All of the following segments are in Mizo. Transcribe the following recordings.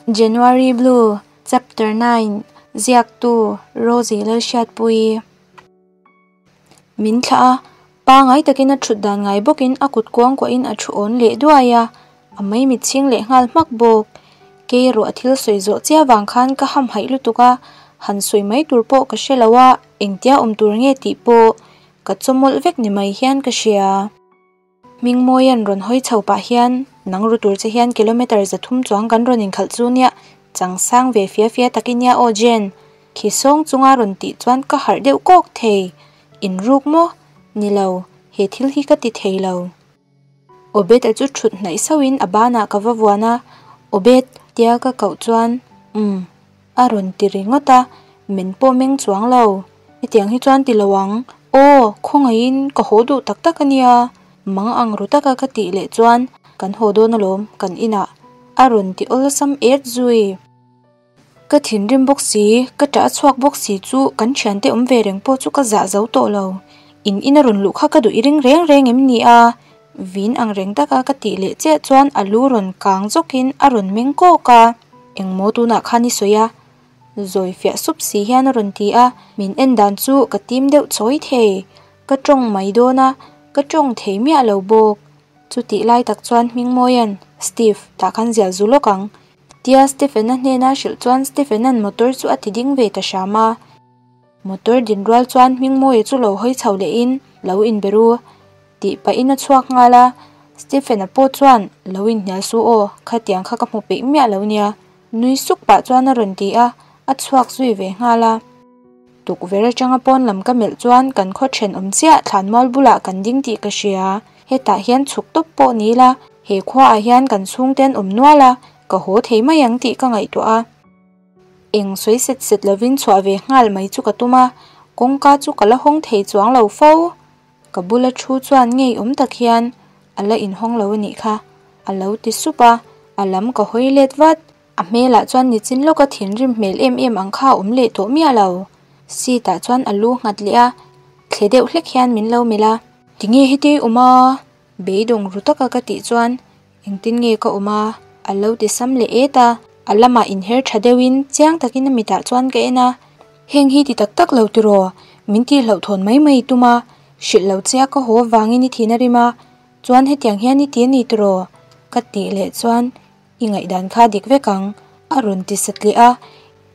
January Blue, Chapter 9, Ziaktu, Rosie Lalhriatpuii. Min thlah a, pangai takin a thut dan ngai bawkin a kut kuangkuahin a thu awn leh duai a, a maimit chhing leh nghal hmak bawk. Kei erawh a thil sawi zawh chiah vang khan ka hamhaih lutuk a, han sawi mai tur pawh ka hre lo a, engtia awm tur nge tih pawh ka chawmawlh vek ni mai hian ka hria. Hmingmawia'n rawn hawi chho pah hian, Nang ru tur che hian kilometre 300 chuang kan rawn inkhalh chu nia, chang sang ve fia fia tak i nia aw Jen. Khi sawng chunga rawn tih chuan ka harh deuh kawk thei. In ruk maw? Ni lo, he thil hi ka ti thei lo. Obed-a chu thut hnaih sauhin a banah ka va vuan a, Obed, tia ka koh chuan, Umm. A rawn ti ringawt a, min pawh meng chuang lo. Hetiang hi chuan ti lo ang. Aw, khawngaihin ka haw duh tak tak a nia. Mang ang ru taka ka tih leh chuan kan haw dawn alawm kan inah a rawn ti awlsam et zui. Ka thinrim bawk si, ka ṭah a chhuak bawk si chu kan ṭhiante awm ve reng pawh chu ka zah zo tawh lo. In ina rawn luh kha ka duh i ring reng reng em ni a? Vin ang reng taka ka tih leh chiah chuan a lu rawn kang zawkin a rawn meng kawk a. Engmaw tunah khan i sawi a? Zawi fiah sup si hian a rawn ti a, min en dan chu ka tim deuh chawi thei. Ka tawng mai dawn a, ka tawng thei miah lo bawk. Chutih lai tak chuan Hmingmawia'n, Steve, tah khan zial zu lawk ang. Tia Stephen-a hnena hrilh chuan Stephen-a'n motor chu a ti ding ve ta hram a. Motor din rual chuan Hmingmawia chu lo hawi chho lehin, Lo inbe ru. Tih pahin a chhuak nghal a, Stephen-a pawh chuan, Lo inhnial su aw, khatiang kha ka hmu peih miah lo nia. Nui suk pah chuan a rawn ti a, a chhuak zui ve nghal a. Tukverh atanga pawn lam ka melh chuan kan khaw thenawm chiah thlanmual bulah kan ding tih ka hria. Hetah hian chhuk tawp pawh ni ila, he khuaah hian kan chhungte an awm nual a, ka haw thei mai ang tih ka ngaihtuah a. Eng sawi set set lovin chhuah ve nghal mai chu ka tum a, kawngka chu ka la hawng thei chuang lo fo. Ka bula thu chuan ngeiawm tak hian a la inhawng lo a nih kha, a lo ti sup a, a lam ka hawi let vat. A hmelah chuan nichin lawka thinrim hmel em em ang kha a awm leh tawh miah lo. Seat ah chuan a lu nghat leh a, thle deuh hlek hian min lo melh a. Tinge heti i awm a? Beidawng ru taka ka tih chuan engtin nge ka awm a? A lo ti sam leh et a, a lamah inher tha deuhin chiang takin a mitah chuan ka en a. Heng hi ti tak tak lo tiraw? Min tih hlauhthawn mai mai i tum a, hrilh lo che a ka haw avangin i thin a rim a, chuan hetiang hian i ti a ni tiraw? Ka tih leh chuan i ngaihdan kha dik vek ang, a rawn ti satliah a,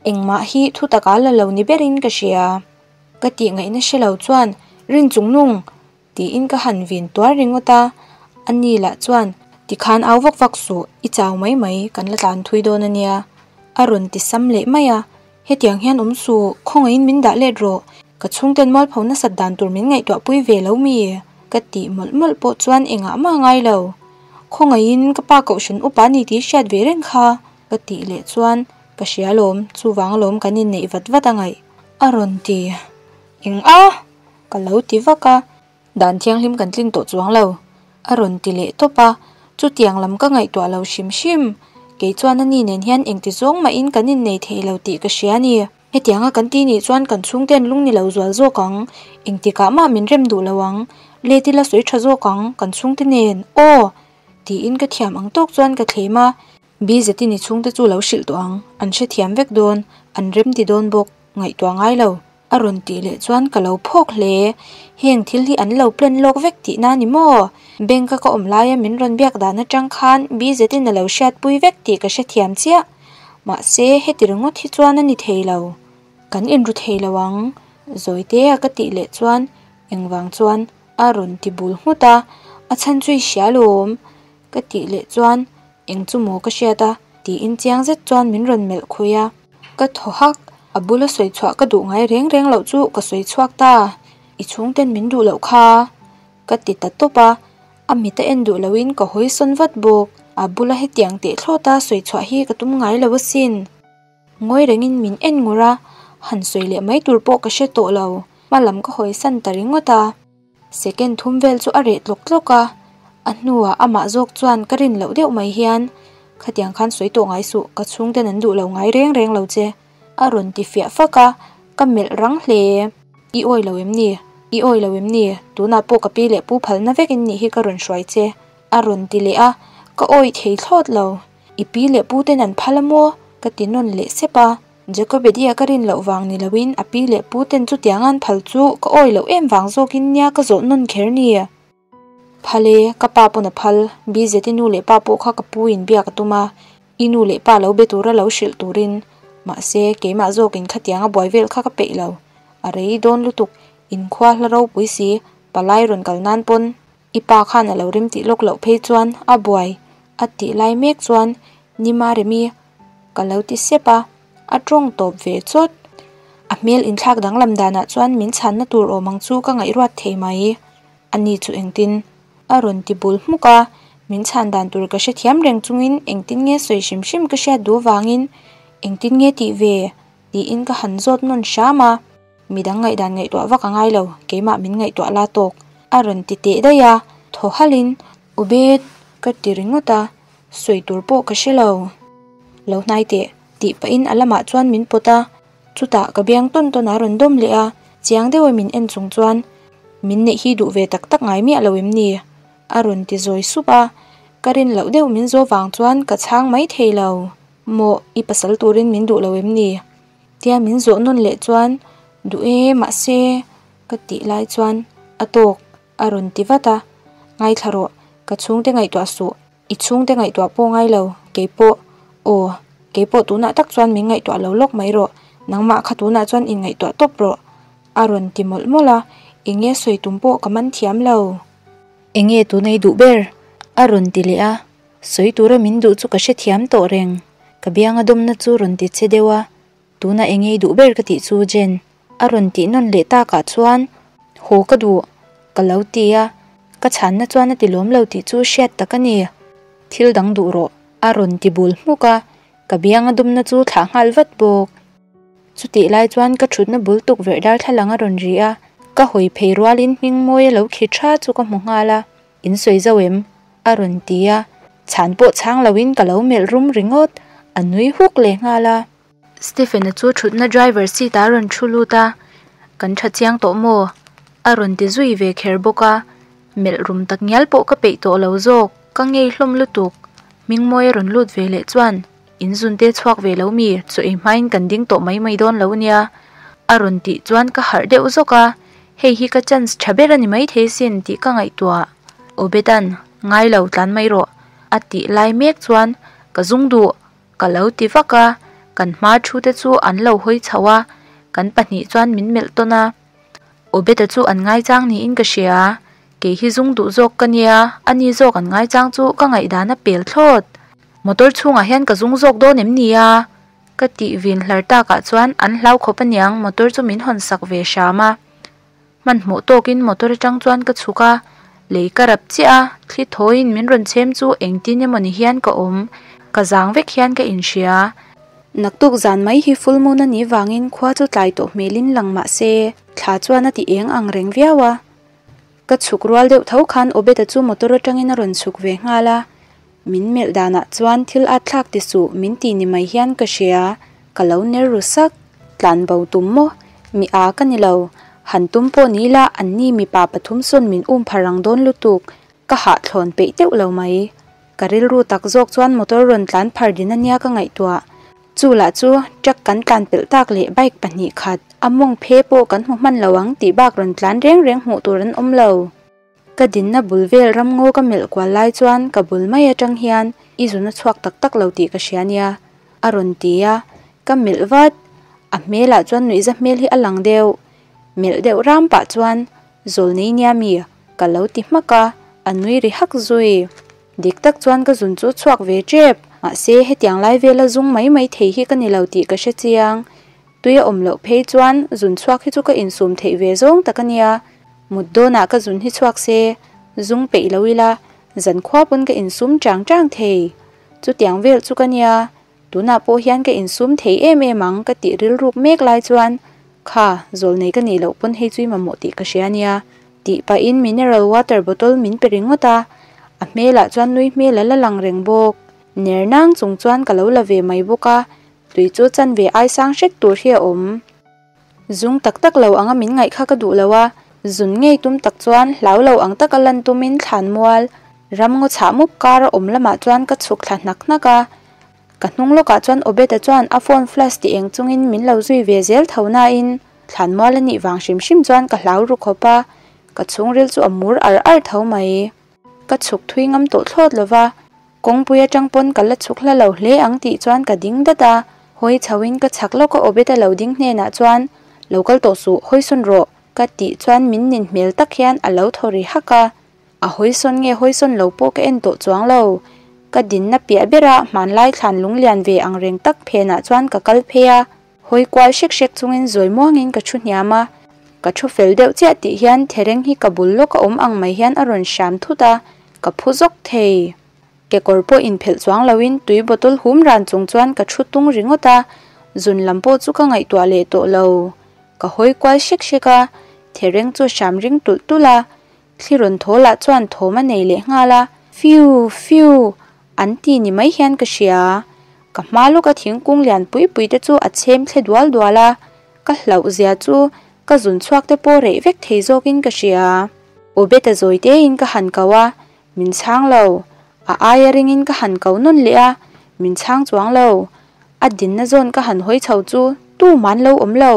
engmah hi thu taka la lo ni berin ka hria. Ka tih ngaihna hre lo chuan rin chung nung tiin ka han vin tuar ringawt a, ani lah chuan tikhan au vak vak suh, i chau mai mai, kan la tlan thui dawn a nia, a rawn ti sam leh mai a, hetiang hian awm suh, khawngaihin min dah let rawh, ka chhungten mualpho nasat dan tur min ngaihtuah pui ve lo mi? Ka tih mawlh mawlh pawh chuan engah mah ngai lo, khawngaihin ka pa kohhran upa ni tih hriat ve reng kha, ka tih leh chuan ka hria alawm, chuvang alawm kan inneih vat vat a ngaih, a rawn ti eng a. Ka lo ti vak a, dan thianghlim kan tlin tawh chuang lo, a rawn ti leh tawp a, chutiang lam ka ngaihtuah lo hrim hrim. Kei chuan ani nen hian engti zawng mahin kan innei thei lo tih ka hria a ni. Hetianga kan ti nih chuan kan chhungte an lung ni lo zual zawk ang, engtikah mah min rem duh lo ang, let ila sawi tha zawk ang kan chhungte nen, aw! Tiin ka thiam ang tawk chuan ka thlem a. Bzeti ni chhungte chu lo hrilh tawh ang, an hrethiam vek dawn, an rem ti dawn bawk, ngaihtuah ngai lo. A rawn tih leh chuan ka lo phawk hle. Heng thil hi an lo plan lawk vek tihna ni maw? Bank a ka awm laia min rawn biak dan atang khan BZ-in a lo hriatpui vek tih ka hrethiam chiah. Mahse, heti ringawt hi chuan a ni thei lo. Kan inru thei lo ang. Zawitea ka tih leh chuan engvang chuan a rawn ti bul nghut a, a chhan chu i hria lawm. Ka tih leh chuan eng chu maw ka hriat a tiin chiang zet chuan min rawn melh khui a. Ka thaw hak, a bula sawi chhuah ka duh ngai reng reng loh chu ka sawi chhuak ta, i chhungten min duh loh kha ka ti ta tawp a, a mit a en duh loin ka hawi sawn vat bawk, a bula hetiang teh thlawta sawi chhuah hi ka tum ngai lo asin. Ngawi rengin min en ngur a, han sawi leh mai tur pawh ka hre tawh lo, hma lam ka hawi san ta ringawt a. Second thum vel chu a reh tlawk tlawk a, a hnuah amah zawk chuan ka rin loh deuh mai hian, Khatiang khan sawi tawh ngai suh, ka chhungten an duh lo ngai reng reng lo che, a rawn ti fiah fak a, ka melh rang hle. I awi lo em ni? I awi lo em ni? Tunah pawh ka pi leh pu phalna vekin nih hi ka rawn hruai che, a rawn ti leh a, ka awi thei thlawt lo. I pi leh pu ten an phal a maw? Ka ti nawn leh sep a, Jacobedia ka rin loh vang ni loin a pi leh pu ten chutiang an phal chu ka awi loh em vang zawkin nia ka zawh nawn kher ni. Phal e, ka pa pawn a phal, BZ-i nu leh pa pawh kha ka pu in biak a tum a, i nu leh pa lo be tura lo hrilh turin. Mahse, keimah zawkin khatiang a buai vel kha ka peih lo. A rei dawn lutuk, inkhua hla ropui si, palai rawn kal nan pawn i pa khan a lo rem tih lawk loh phei chuan a buai a tih lai mek chuan Nima Remi ka lo ti sep a, a tawng tawp ve chawt. A hmel inthlak danglam danah chuan min chhanna tur awm ang chu ka ngaihruat thei mai. Ani chu engtin? A rawn ti bul hmuk a, min chhan dan tur ka hrethiam reng chungin engtin nge sawi hrim hrim ka hriat duh vangin engtin nge tih ve? tiin ka han zawt nawn hram a. Midang ngaihdan ngaihtuah vak a ngai lo, keimah min ngaihtuah la tawk. A rawn ti teh daih a, thaw halhin, Ubed, ka ti ringawt a, sawi tur pawh ka hre lo. Lo hnai teh, tih pahin a lamah chuan min pawt a, chutah ka biang tawn tawn a rawn dawm leh a, chiang deuha min en chung chuan, Min neih hi duh ve tak tak ngai miah lo em ni? A rawn ti zawi sup a, ka rin loh deuh min zawh vang chuan ka chhang mai thei lo. Maw, i pasal turin min duh lo em ni? Tia min zawh nawn leh chuan, Duh e, mahse, ka tih lai chuan a tawk a rawn ti vat a, Ngaithla rawh, ka chhungte ngaihtuah suh, i chhungte ngaihtuah pawh ngai lo, keipawh, aw, keipawh tunah tak chuan min ngaihtuah lo lawk mai rawh, nangmah kha tunah chuan inngaihtuah tawp rawh, a rawn ti mawlh mawlh a, eng nge sawi tum pawh ka man thiam lo. Eng nge tuna i duh ber? a rawn ti leh a, sawi tura min duh chu ka hrethiam tawh reng, ka bianga dawmna chu rawn ti che deuh a, Tuna eng ei duh ber ka tih chu Jen a rawn tih nawn leh takah chuan haw ka duh ka lo ti a, ka chhanna chuan a ti lawm lo tih chu hriat tak a ni. Thil dang duh rawh a rawn ti bul hmuk a, ka bianga dumna chu thlah nghal vat bawk. Chutih lai chuan ka thutna bul tukverh darthlalang a rawn ri a, ka hawi phei rualin hming mawi a lo khi tha chu ka hmu nghal a, In sawi zo em? a rawn ti a, chhan pawh chhang loin ka lo melh rum ringawt, a nui huk leh nghal a. Stephen-a chu thutna driver seat ah a rawn thu lut a, Kan tha chiang tawh maw? a rawn ti zui ve kher bawk a, melh rum tak ngial pawh ka peih tawh lo zawk, ka ngei hlawm lutuk. Hmingmawi a rawn lut ve leh chuan, In zunte chhuak ve lo mi, chaw ei hmain kan ding tawh mai mai dawn lo nia, a rawn tih chuan ka harh deuh zawk a, hei hi ka chance tha ber a ni maithei sin tih ka ngaihtuah. Obedan, ngai lo tlan mai rawh, a tih lai mek chuan ka zung duh, ka lo ti vak a, kan hma thu te chu an lo hawi chho a, kan pahnih chuan min melh tawn a. Obeda chu an ngaichang niin ka hria, kei hi zung duh zawk ka nia, ani zawk an ngaichang chu ka ngaihdan a pel thlawt. Motor chhungah hian ka zung zawk dawn em ni a? Ka tih vin hlar takah chuan an hlau khawp aniang motor chu min hawn sak ve hram a. Hmanhmawh tawkin motor atang chuan ka chhuk a, lei ka rap chiah a, thli thawiin min rawn chhem chu engtin emawni hian ka awm, ka zang vek hian ka inhria. Naktuk zan mai hi full moon a nih vangin khua chu tlai tawh hmelin lang mah se thla chuan a ti eng ang reng viau a. Ka chhuk rual deuh tho khan Obed-a chu motor atangin a rawn chhuk ve nghal a. Min melh danah chuan thil at thlak ti suh min ti ni mai hian ka hria, ka lo ner ru sak. Tlan bo tum maw? Mi a ka ni lo. Han tum pawh ni ila anni mipa pathum sawn min um pha rang dawn lutuk, ka hahthlawn peih teuh lo mai. Ka rilru tak zawk chuan motor rawn tlan phar din ania ka ngaihtuah. Chu lah chu truck kan tlan pelh tak leh bike pahnih khat, a mawng phe pawh kan hmu hman lo ang tih bak rawn tlan reng reng hmuh tur an awm lo. Ka dinna bul vel ramngaw ka melh kual lai chuan ka bul mai atang hian i zun a chhuak tak tak lo tih ka hria nia, a rawn ti a, ka melh vat. A hmelah chuan nuihza hmel hi a lang deuh. Melh deuh ram pah chuan zawl nei nia mi ka lo ti hmak a, a nui ri hak zui. Dik tak chuan ka zun chu chhuak ve tep, mahse hetiang lai vela zung mai mai thei hi ka ni lo tih ka hre chiang. Tui a awm loh phei chuan zun chhuak hi chu ka insum theih ve zawng tak a nia. Mut dawnah ka zun hi chhuak se, zung peih lo ila, zan khua pawn ka insum chang chang thei. Chutiang vel chu ka nia, tunah pawh hian ka insum thei em em ang ka tih rilruk mek lai chuan, Kha, zawl nei ka nih loh pawn hei chu i mamawh tih ka hria nia, tih pahin mineral water bottle min pe ringawt a, a hmelah chuan nui hmel a la lang reng bawk. Ner nang chung chuan ka lo la ve mai bawk a, tui chu chanve ai sang hret tur hi a awm. Zung tak tak lo anga min ngaih kha ka duh lo a, zun ngei tum tak chuan hlau lo ang taka lan tumin thlan mual, ram ngaw chhah mup kar a awm lamah chuan ka chhuk thla hnak hnak a. Ka hnung lawkah chuan Obed-a chuan a phone flash ti eng chungin min lo zui ve zel tho nain thlanmual a nih vang hrim hrim chuan ka hlau ru khawp a, ka chhungril chu a mur ar ar tho mai. Ka chhuk thui ngam tawh thlawt lo va, kawngpui atang pawn ka la chhuk hla lo hle ang tih chuan ka ding dat a, hawi chho in ka chhak lawk a Obed-a lo ding hnenah chuan Lo kal tawh suh, hawi sawn rawh ka tih chuan min nin hmel tak hian a lo thaw ri hak a. A hawisawn nge hawisawn lo pawh ka en tawh chuang lo. Ka dinna piah berah hmanlai thlan lunglian ve ang reng tak phenah chuan ka kal phei a, hawi kual hrek hrek chungin zawi muangin ka thu hniam a. Ka thu fel deuh chiah tih hian thereng hi ka bul lawk a awm ang mai hian a rawn hram thut a, ka phu zawk thei. Kekawr pawh inphelh chuang loin tui bottle hum ran chung chuan ka thu tung ringawt a, zun lam pawh chu ka ngaihtuah leh tawh lo. Ka hawi kual hrek hrek a, thereng chu a hram ring tulh tulh a, Thli rawn thaw lah chuan thawm a nei leh nghal a, Fiu! Fiu! An ti ni mai hian ka hria. Ka hma lawka thingkung lian pui pui te chu a chhem thle dual dual a, ka hlauh zia chu ka zun chhuak te pawh reh vek thei zawkin ka hria. Obeta zawi tein ka han ko a, min chhang lo. A aia ringin ka han ko nawn leh a, min chhang chuang lo. A dinna zawn ka han hawi chho chu tuman lo awm lo.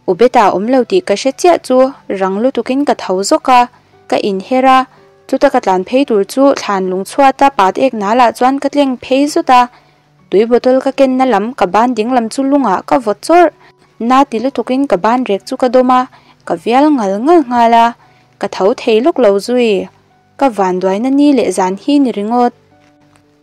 Ubeta awm lo tih ka hre chiah chu rang lutukin ka tho zawk a, ka inher a, chuta ka tlan phei tur chu thlan lung chhuata pat ek nalah chuan ka tleng phei zut a, tui bottle ka kenna lam ka ban ding lam chu lungah ka vawt chawrh. Na ti lutukin ka ban rek chu ka dawm a, ka vial ngal ngal nghal a, ka tho thei lawk lo zui. Ka vanduaina ni leh zan hi ni ringawt.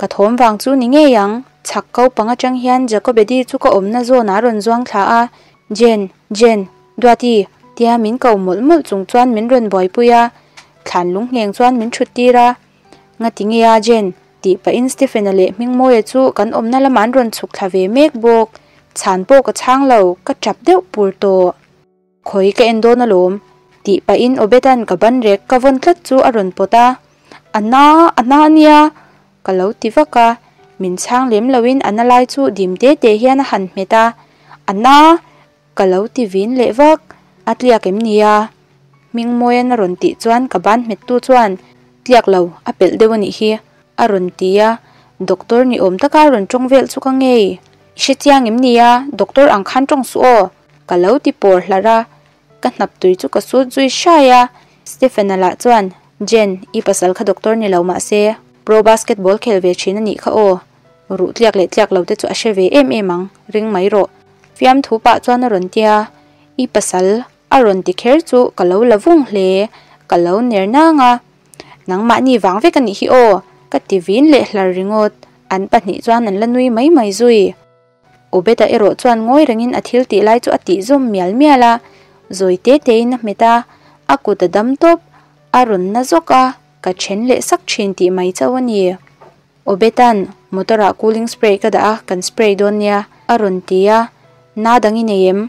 Ka thawm vang chu ni ngei ang, chhak ko pang atang hian Jacobedi chu ka awmna zawnah a rawn zuang thla a, Jen, Jen, Duati, tia min ko mawlh mawlh chung chuan min rawn buaipui a, thlan lung ngheng chuan min thut tir a. Ngati nge a, Jen? tih pahin Stephen-a leh Hmingmawia chu kan awmna lamah an rawn chhuk thla ve mek bawk. Chhan pawh ka chhang lo, ka tap deuh pur tawh. Khawi ka en dawn alawm, tih pahin Obedan ka ban rek ka vawn tlat chu a rawn pawt a, A na, a na ania, ka lo ti vak a, min chhang lem loin a na lai chu dim te te hian a han hmet a, A na, ka lo ti vin leh vak, a tliak em nia? Hmingmawian a rawn tih chuan ka ban hmettu chuan, Tliak lo, a pelh deuh a nih hi, a rawn ti a, doctor ni awm taka a rawn tawng vel chu ka ngei, I hre chiang em nia, doctor ang khan tawng suh aw, Ka lo ti pawr hlarh a, ka hnap tui chu ka sut zui hrai a. Stephen-a lah chuan, Jen, i pasal kha doctor ni lo mah se, pro basketball khel ve thin a nih kha aw. Ruh tliak leh tliak lo te chu a hre ve em em ang, ring mai rawh. Fiamthu pah chuan a rawn ti a, I pasal a rawn ti kher chu ka lo la vung hle, ka lo ner nang a. Nangmahni vang vek a nih hi aw, ka ti vin leh hlar ringawt. An pahnih chuan an la nui mai mai zui. Obeda erawh chuan ngawi rengin a thil tih lai chu a tih zawm mial mial a, zawi te tein a hmet a, a kut a dam tawp, a rawn na zawk a, ka then leh sak thin tih mai chauh a ni. Obeda'n motor ah cooling spray ka dah a, kan spray dawn nia, a rawn ti a, Na dang i nei em?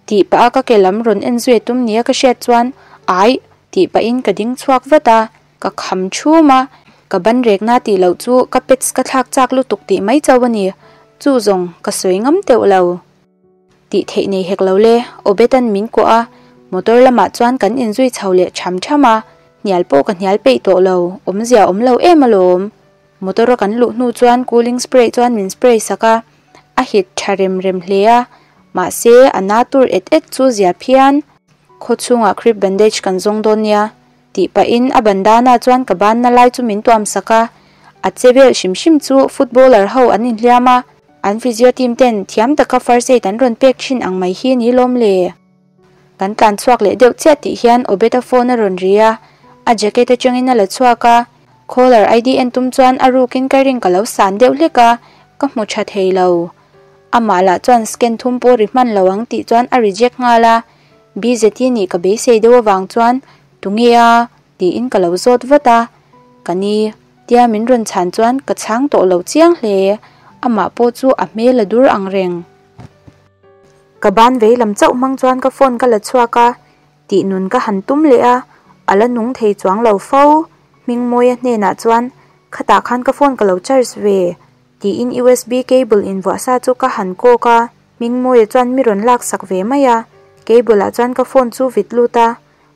Tih pah a ka ke lam rawn en zui a tum nia ka hriat chuan, Aih! Tih pahin ka ding chhuak vat a, Ka kham thum a, ka ban rekna tih loh chu ka pets ka thlak chak lutuk tih mai chauh a ni. Chu zawng ka sawi ngam teuh lo. Tih theih nei hek lo le, Obedan min kuah a, motor lamah chuan kan inzui chho leh tham tham a, hnial pawh ka hnial peih tawh lo, awmzia awm lo em alawm. Motor a kan luh hnu chuan cooling spray chuan min spray sak a, a hit tha rem rem hle a, mahse a na tur et et chu zia phian. Khaw chhungah crepe bandage kan zawng dawn nia, Tih pahin a bandana chuan ka banna lai chu min tuam sak a, a che vel hrim hrim chu footballer ho an inhliam a, an physio team ten thiam taka first aid an rawn pek thin ang mai hi ni lawm le. Kan tlan chhuak leh deuh chiah tih hian Obeta phone a rawn ri a, a jacket atangin a la chhuak a, caller ID en tum chuan a rukin ka ring ka lo san deuh hlek a, ka hmu tha thei lo. Amah lah chuan scan thum pawh ri hman lo ang tih chuan a reject nghal a, BZT nih ka beisei deuh avang chuan Tunge a? tiin ka lo zawt vat a, Ka ni, tia min rawn chhan chuan ka chhang tawh lo chiang hle, amah pawh chu a hmel a dur ang reng. Ka ban vei lam chauh hmang chuan ka phone ka la chhuak a, tih nun ka han tum leh a, a la nung thei chuang lo fo. Hmingmawia hnenah chuan, Khatah khan ka phone ka lo charge ve, tiin USB cable invuah sa chu ka han kawk a, Hmingmawia chuan mi rawn laksak ve mai a, cable ah chuan ka phone chu vit lut a,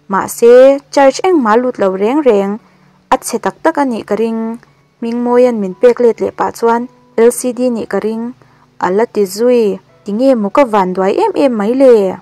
Mahse, charge engmah lut lo reng reng, a chhe tak tak a nih ka ring. Hmingmawia'n min pek let leh pah chuan, LCD nih ka ring, a la ti zui. Tinge maw ka vanduai em em mai le?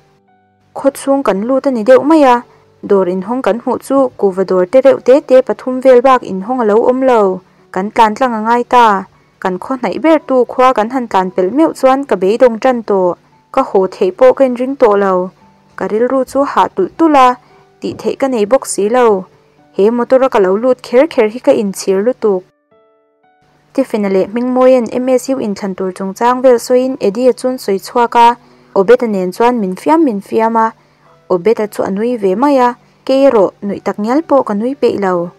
Khawchhung kan lut a ni deuh mai a, dawr inhawng kan hmuh chu kuhva dawr te reuh te te pathum vel bak inhawng a lo awm lo. Kan tlan tlang a ngai ta. Kan khaw hnaih ber tu khua kan han tlan pelh meuh chuan ka beidawng tan tawh. Ka haw theih pawh ka inring tawh lo. Ka rilru chu hah tulh tulh a, tih theih ka nei bawk si lo. He motor a ka lo lut kher kher hi ka inchhir lutuk. Stephen-a leh Hmingmawia'n MSU inthlan tur chungchang vel sawiin Eddie-a chuan sawi chhuak a, Obed-a nen chuan min fiam min fiam a. Obed-a chu a nui ve mai a, kei erawh nuih tak ngial pawh ka nui peih lo.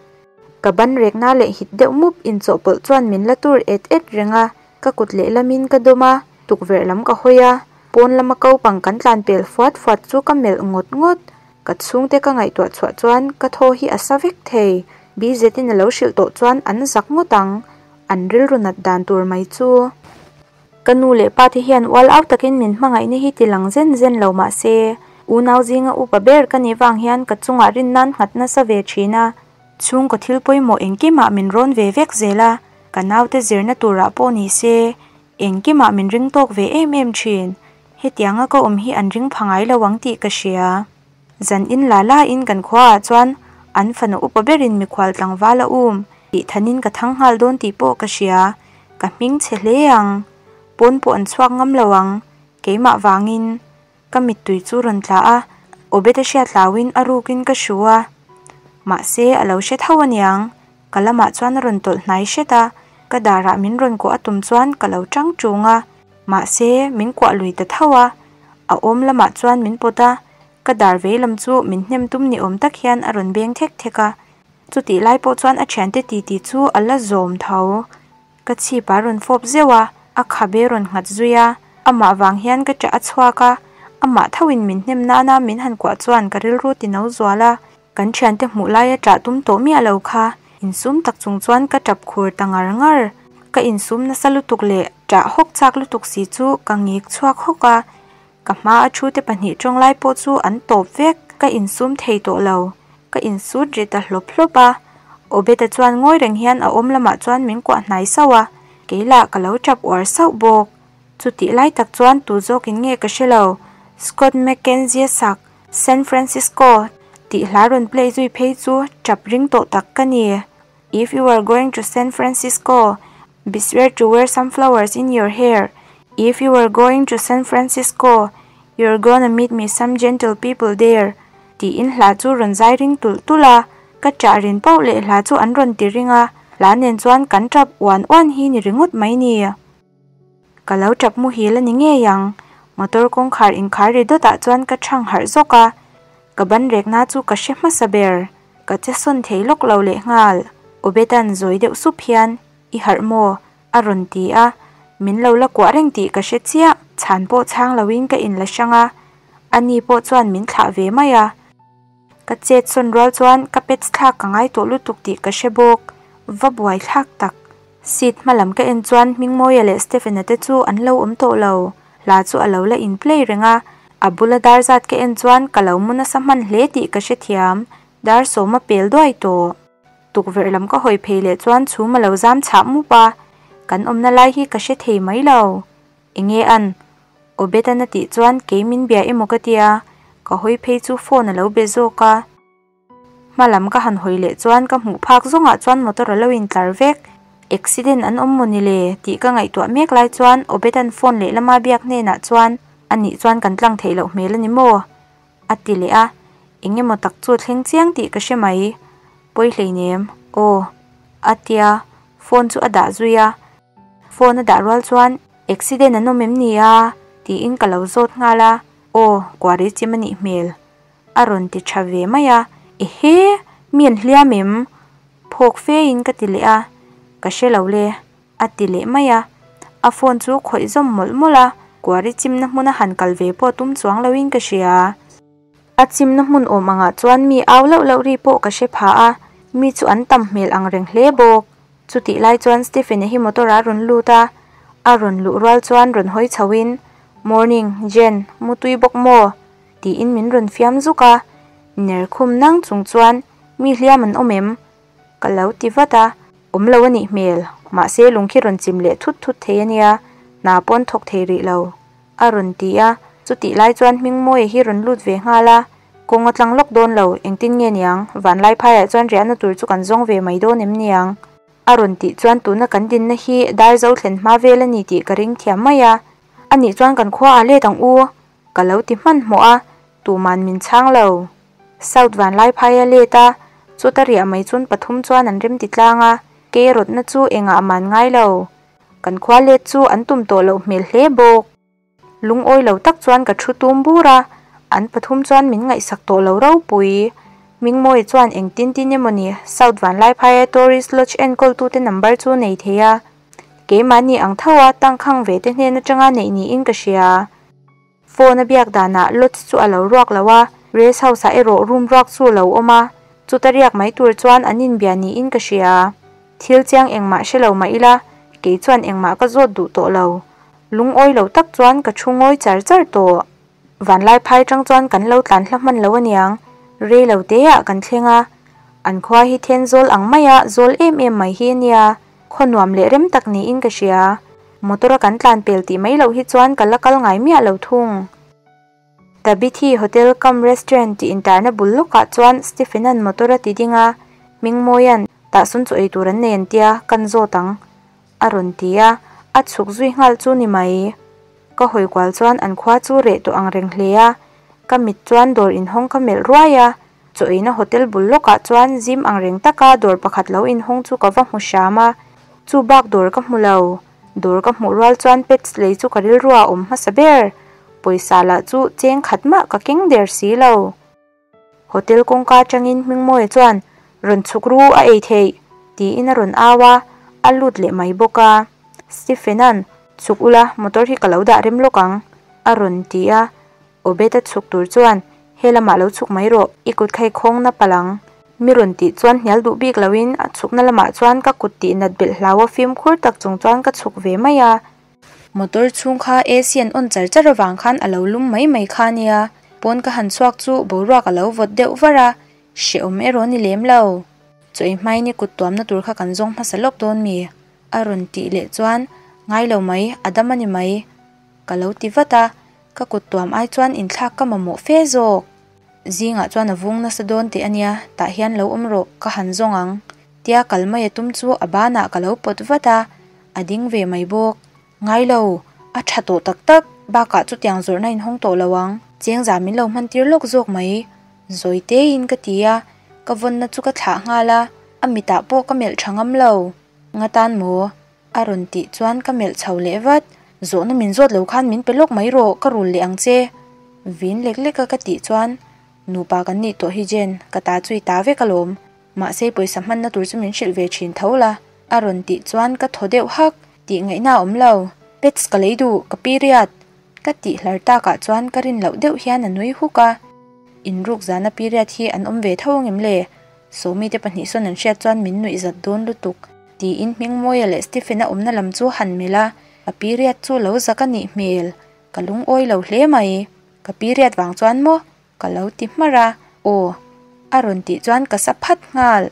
Ka ban rekna leh hit deuh mup inchawhpawlh chuan min la tur et et reng a, ka kut lehlamin ka dawm a, tukverh lam ka hawi a, pawn lama kopang kan tlan pel fuat fuat chu ka melh ngawt ngawt. Ka chhungte ka ngaihtuah chhuah chuan ka thaw hi a sa vek thei. BZ-in a lo hrilh tawh chuan an zak ngawt ang. An rilru nat dan tur mai chu. Ka nu leh pa te hian ual au takin min hmangaihna hi ti lang zen zen lo mah se, unau zinga upa ber ka nih vang hian ka chungah rin nan nghat nasa ve thin a. Chhungkaw thil pawimawh engkimah min rawn ve vek zel a, ka naute zirna turah pawh ni se, engkimah min ring tawk ve em em thin. Hetianga ka awm hi an ring pha ngai lo ang tih ka hria. Zan in la la in kan khua ah chuan an fanu upa berin mikhual tlangval a um tih thanin ka thang nghal dawn tih pawh ka hria. Ka hming chhe hle ang. Pawn pawh an chhuak ngam lo ang. Keimah vangin ka mittui chu rawn tla a, Obed a hriat hlauin a rukin ka hru a. Mahse a lo hre tho aniang. Ka lamah chuan a rawn tawlh hnai hret a, ka darah min rawn kuah a tum chuan ka lo tang tung a, mahse min kuah lui ta tho a, a awm lamah chuan min pawt a, ka dar vei lam chu min hnem tum ni awm tak hian a rawn beng thek thek a, chutih lai pawh chuan a thiante titi chu a la zawm tho. Ka chhip a rawn fawp zeuh a, a khabe rawn nghat zui a, amah vang hian ka ṭah a chhuak a, amah thoin min hnem nana min han kuah chuan ka rilru ti no zual a, Kan thiante hmuh laia ṭah tum tawh miah lo kha insum tak chung chuan ka ṭap khur ta ngar ngar. Ka insum nasa lutuk leh ṭah hawk chak lutuk si chu ka ngik chhuak hawk a, ka hma a thu te pahnih ṭawng lai pawh chu an tawp vek. Ka insum thei tawh lo, ka insut ri ta hlawp hlawp a. Obed-a chuan ngawi reng hian a awm lamah chuan min kuah hnai sauh a, kei lah ka lo ṭap uar sauh bawk. Chutih lai tak chuan tu zawkin nge ka hre lo, Scott McKenzie sak San Francisco tih hla rawn play zui phei chu tap ring tawh tak ka ni. If you are going to San Francisco, be sure to wear some flowers in your hair. If you are going to San Francisco, you're gonna meet me some gentle people there tiin hla chu rawn zai ring tulh tulh a, ka ṭah rin pauh leh hla chu an rawn ti ring a, hla nen chuan kan tap uan uan hi ni ringawt mai ni. Ka lo tap muhil a ni ngei ang. Motor kawngkhar inkhar ri dawtah chuan ka chhang harh zawk a, ka ban rekna chu ka hre hmasa ber. Ka che sawn thei lawk lo lehnghal. Obetan zawi deuh sup hian, I harh maw? a rawn ti a, min lo la kuah reng tih ka hre chiah. Chhan pawh chhang loin ka inla hrang a, ani pawh chuan min thlah ve mai a. Ka chet sawn rual chuan ka pets thlak ka ngai tawh lutuk tih ka hre bawk. Va buai thlak tak. Seat hma lam ka en chuan Hmingmawia leh Stephen-a te chu an lo awm tawh lo. Hla chu a lo la in play reng a, a bula dar zat ka en chuan ka lo mu nasa hman hle tih ka hrethiam. Dar sawma pel duai tawh. Tukverh lam ka hawi phei leh chuan chhum a lo zam chhah mup a, kan awmna lai hi ka hre thei mai lo. Enge an? Obed-an a tih chuan kei min bia emaw ka tia, ka hawi phei chu phone a lo be zawk a. Hma lam ka han hawi leh chuan ka hmuh phak zawngah chuan motor a lo intlar vek. Accident an awm maw ni le? tih ka ngaihtuah mek lai chuan Obed-an phone lehlama biak hnenah chuan a nih chuan kan tlang theih loh hmel a ni maw? a ti leh a, eng emaw tak chu a thleng chiang tih ka hre mai. Pawi hleinem, aw a tia, phone chu a dah zui a. Phone a dah rual chuan accident an awm em ni a? tiin ka lo zawt nghal a, aw kuari chim a nih hmel a rawn ti tha ve mai a, ehe mi an hliam em? Phawk fe in ka ti leh a, ka hre lo le a ti leh mai a, a phone chu khawih zawm mawlh mawlh a, kuari chimna hmuna han kal ve pawh tum chuang lo in ka hria. A chimna hmun awm angah chuan mi au lauh lauh ri pawh ka hre pha a, mi chu an tam hmel ang reng hle bawk. Chutih lai chuan Stephen-a hi motor ah a rawn lut a, a rawn luh rual chuan rawn hawi chho in, Morning, Jen, mutui bawk maw? tiin min rawn fiam zuk a, ner khum nang chung chuan, Mi hliam an awm em? ka lo ti vat a, awm lo a nih hmel, Mahse lung khi rawn chim leh thut thut thei a nia, hna pawn thawk thei rih lo a rawn ti a, chutih lai chuan Hmingmawia hi rawn lut ve nghal a, kawng a tlang lawk dawn lo, engtin nge niang, vanlai phaiah chuan riahna tur chu kan zawng ve mai dawn em niang? A rawn tih chuan tuna kan dinna hi Darzo thlen hma vel a ni tih ka ring thiam mai a, anih chuan kan khua ah let ang u, ka lo ti hmanhmawh a, tuman min chhang lo. South Vanlaiphaia let a, chuta riah mai chun pathum chuan an rem ti tlang a, kei rawtna chu engah man ngai lo. Kan khua let chu an tum tawh loh hmel hle bawk. Lungawi lo tak chuan ka thu tum bur a, an pathum chuan min ngaihsak tawh lo ropui. Mingmawia chuan engtin tin emawni South Vanlaiphaia Tourist Lodge enkawltute number chu nei thei a, keimahni ang tho a tangkhang ve te hnen atanga neih niin ka hria. Phone a biak danah Lodge chu a lo ruak lo a, rest house ah erawh room ruak chu a lo awm a, chuta riak mai tur chuan an inbia niin ka hria. Thil chiang engmah hre lo mah ila, kei chuan engmah ka zawt duh tawh lo. Lungawi lo tak chuan ka thu ngawi char char tawh. Vanlai phai tang chuan kan lo tlan hla hman lo aniang, rei lo te ah kan thleng a. An khua hi Thenzawl ang maia zawl em em mai hi ania, khaw nuam leh rem tak niin ka hria. Motor a kan tlan pel tih mai loh hi chuan ka la kal ngai miah lo thung. Tabithi Hotel cum Restaurant tih intarna bul lawkah chuan Stephen-a'n motor a ti ding a, Hmingmawia'n tahsun chu ei tur an nei an tia, kan zawt ang a rawn ti a, a chhuk zui nghal chu ni mai. Ka hawi kual chuan an khua chu reh tawh ang reng hle a, ka mit chuan dawr inhawng ka melh ruai a, Chaw eina hotel bul lawkah chuan zim ang reng taka dawr pakhat lo inhawng chu ka va hmu hram a, chu bak dawr ka hmu lo. Dawr ka hmuh rual chuan pets lei chu ka rilru a awm hmasa ber. Pawisa lah chu cheng khat mah ka keng der si lo. Hotel kawngka atangin Hmingmawia chuan, Rawn chhuk ru a ei theih, tiin a rawn au a, a lut leh mai bawk a. Stephen-a'n, Chhuk ula, motor hi ka lo dah rem lawk ang, a rawn ti a. Obed a chhuk tur chuan, He lamah lo chhuk mai rawh, i kut kha i khawng na palh ang. Mi rawn tih chuan hnial duh bik loin a chhukna lamah chuan ka kut tih nat belh hlau a fimkhur tak chung chuan ka chhuk ve mai a. Motor chhung kha AC an on char char avang khan a lo lum mai mai kha nia, pawn ka han chhuak chu boruak a lo vawt deuh var a, hrehawm erawh ni lem lo. Chaw ei hmain i kut tuamna tur kha kan zawng hmasa lawk dawn mi? A rawn tih leh chuan, Ngai lo mai, a dam a ni mai. Ka lo ti vat a, ka kut tuam ai chuan inthlak ka mamawh fe zawk. Zingah chuan a vung nasa dawn teh a nia, tah hian lo awm rawh, ka han zawng ang. Tia kal mai a tum chu a banah ka lo pawt vat a, a ding ve mai bawk. Ngai lo, a tha tawh tak tak, bakah chutiang zawrhna inhawng tawh lo ang. Chengza min lo hman tir lawk zawk mai, zawi tein ka ti a, ka vawnna chu ka thlah nghal a, a mitah pawh ka melh tha ngam lo. Nga tan maw? A rawn tih chuan ka melh chho leh vat. Zawhna min zawt lo khan min pe lawk mai rawh, ka rul leh ang che. Vin lek lek a ka tih chuan, Nupa kan nih tawh hi Jen, ka ta chu i ta vek alawm. Mahse pawisa hmanna tur chu min hrilh ve thin tho la. A rawn tih chuan ka thaw deuh hak, tih ngaihna a awm lo. Pets ka lei duh, ka period. Ka tih hlar takah chuan ka rin loh deuh hian a nui huk a. Inruk zana period hi an awm ve tho angem le? Sawmite pahnih sawn an hriat chuan min nuih zat dawn lutuk. Tiin Hmingmawia leh Stephen-a awmna lam chu han melh a, a period chu lo zak a nih hmel. Ka lungawi lo hle mai. Ka period vang chuan maw? Ka lo ti hmarh a, Aw. A rawn tih chuan ka sa phat nghal.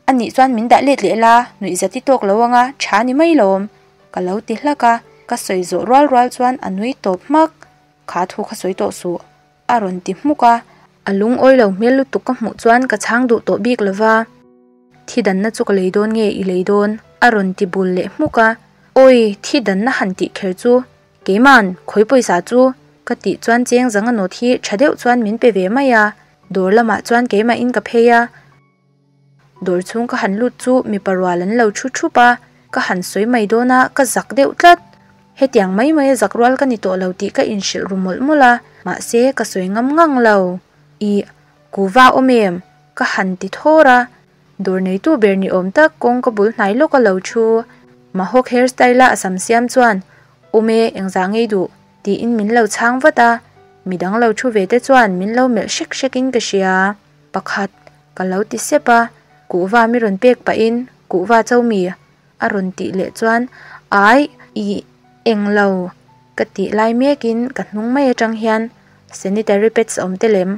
A nih chuan min dah let leh la, nuih zat i tawk lo anga tha ni mai lawm. Ka lo ti hlak a, ka sawi zawh rual rual chuan a nui tawp hmak. Kha thu kha sawi tawh suh. A rawn ti hmuk a. A lungawi lo hmel lutuk ka hmuh chuan ka chhang duh tawh bik lo va. Thi danna chu ka lei dawn nge i lei dawn? A rawn ti bul leh hmuk a. Awi, thi danna han tih kher chu Keiman, khawi pawisa chu? Ka tih chuan cheng zanga nawt hi tha deuh chuan min pe ve mai a, dawr lamah chuan keimahin ka phei a. Dawr chhung ka han lut chu mipa rual an lo thu thup a, ka han sawi mai dawn a, ka zak deuh tlat. Hetiang mai mai a zak rual ka ni tawh lo tih ka inhrilh ru mawlh mawlh a, mahse ka sawi ngam ngang lo. Ih, kuva awm em? Ka han ti thawr a. Dawr neitu ber ni awm tak kawng ka bul hnai lawk a lo thu. Mahawk hair style a a sam siam chuan, Awm e, engzah ngei duh? tiin min lo chhang vat a. Midang lo thu ve te chuan min lo melh hrek hrek in ka hria. Pakhat, ka lo ti sep a, kuhva mi rawn pek pahin, Kuhva cho mi? a rawn tih leh chuan, Aih, ih, englo, ka tih lai mekin ka hnung mai atang hian sanitary pads awm te lem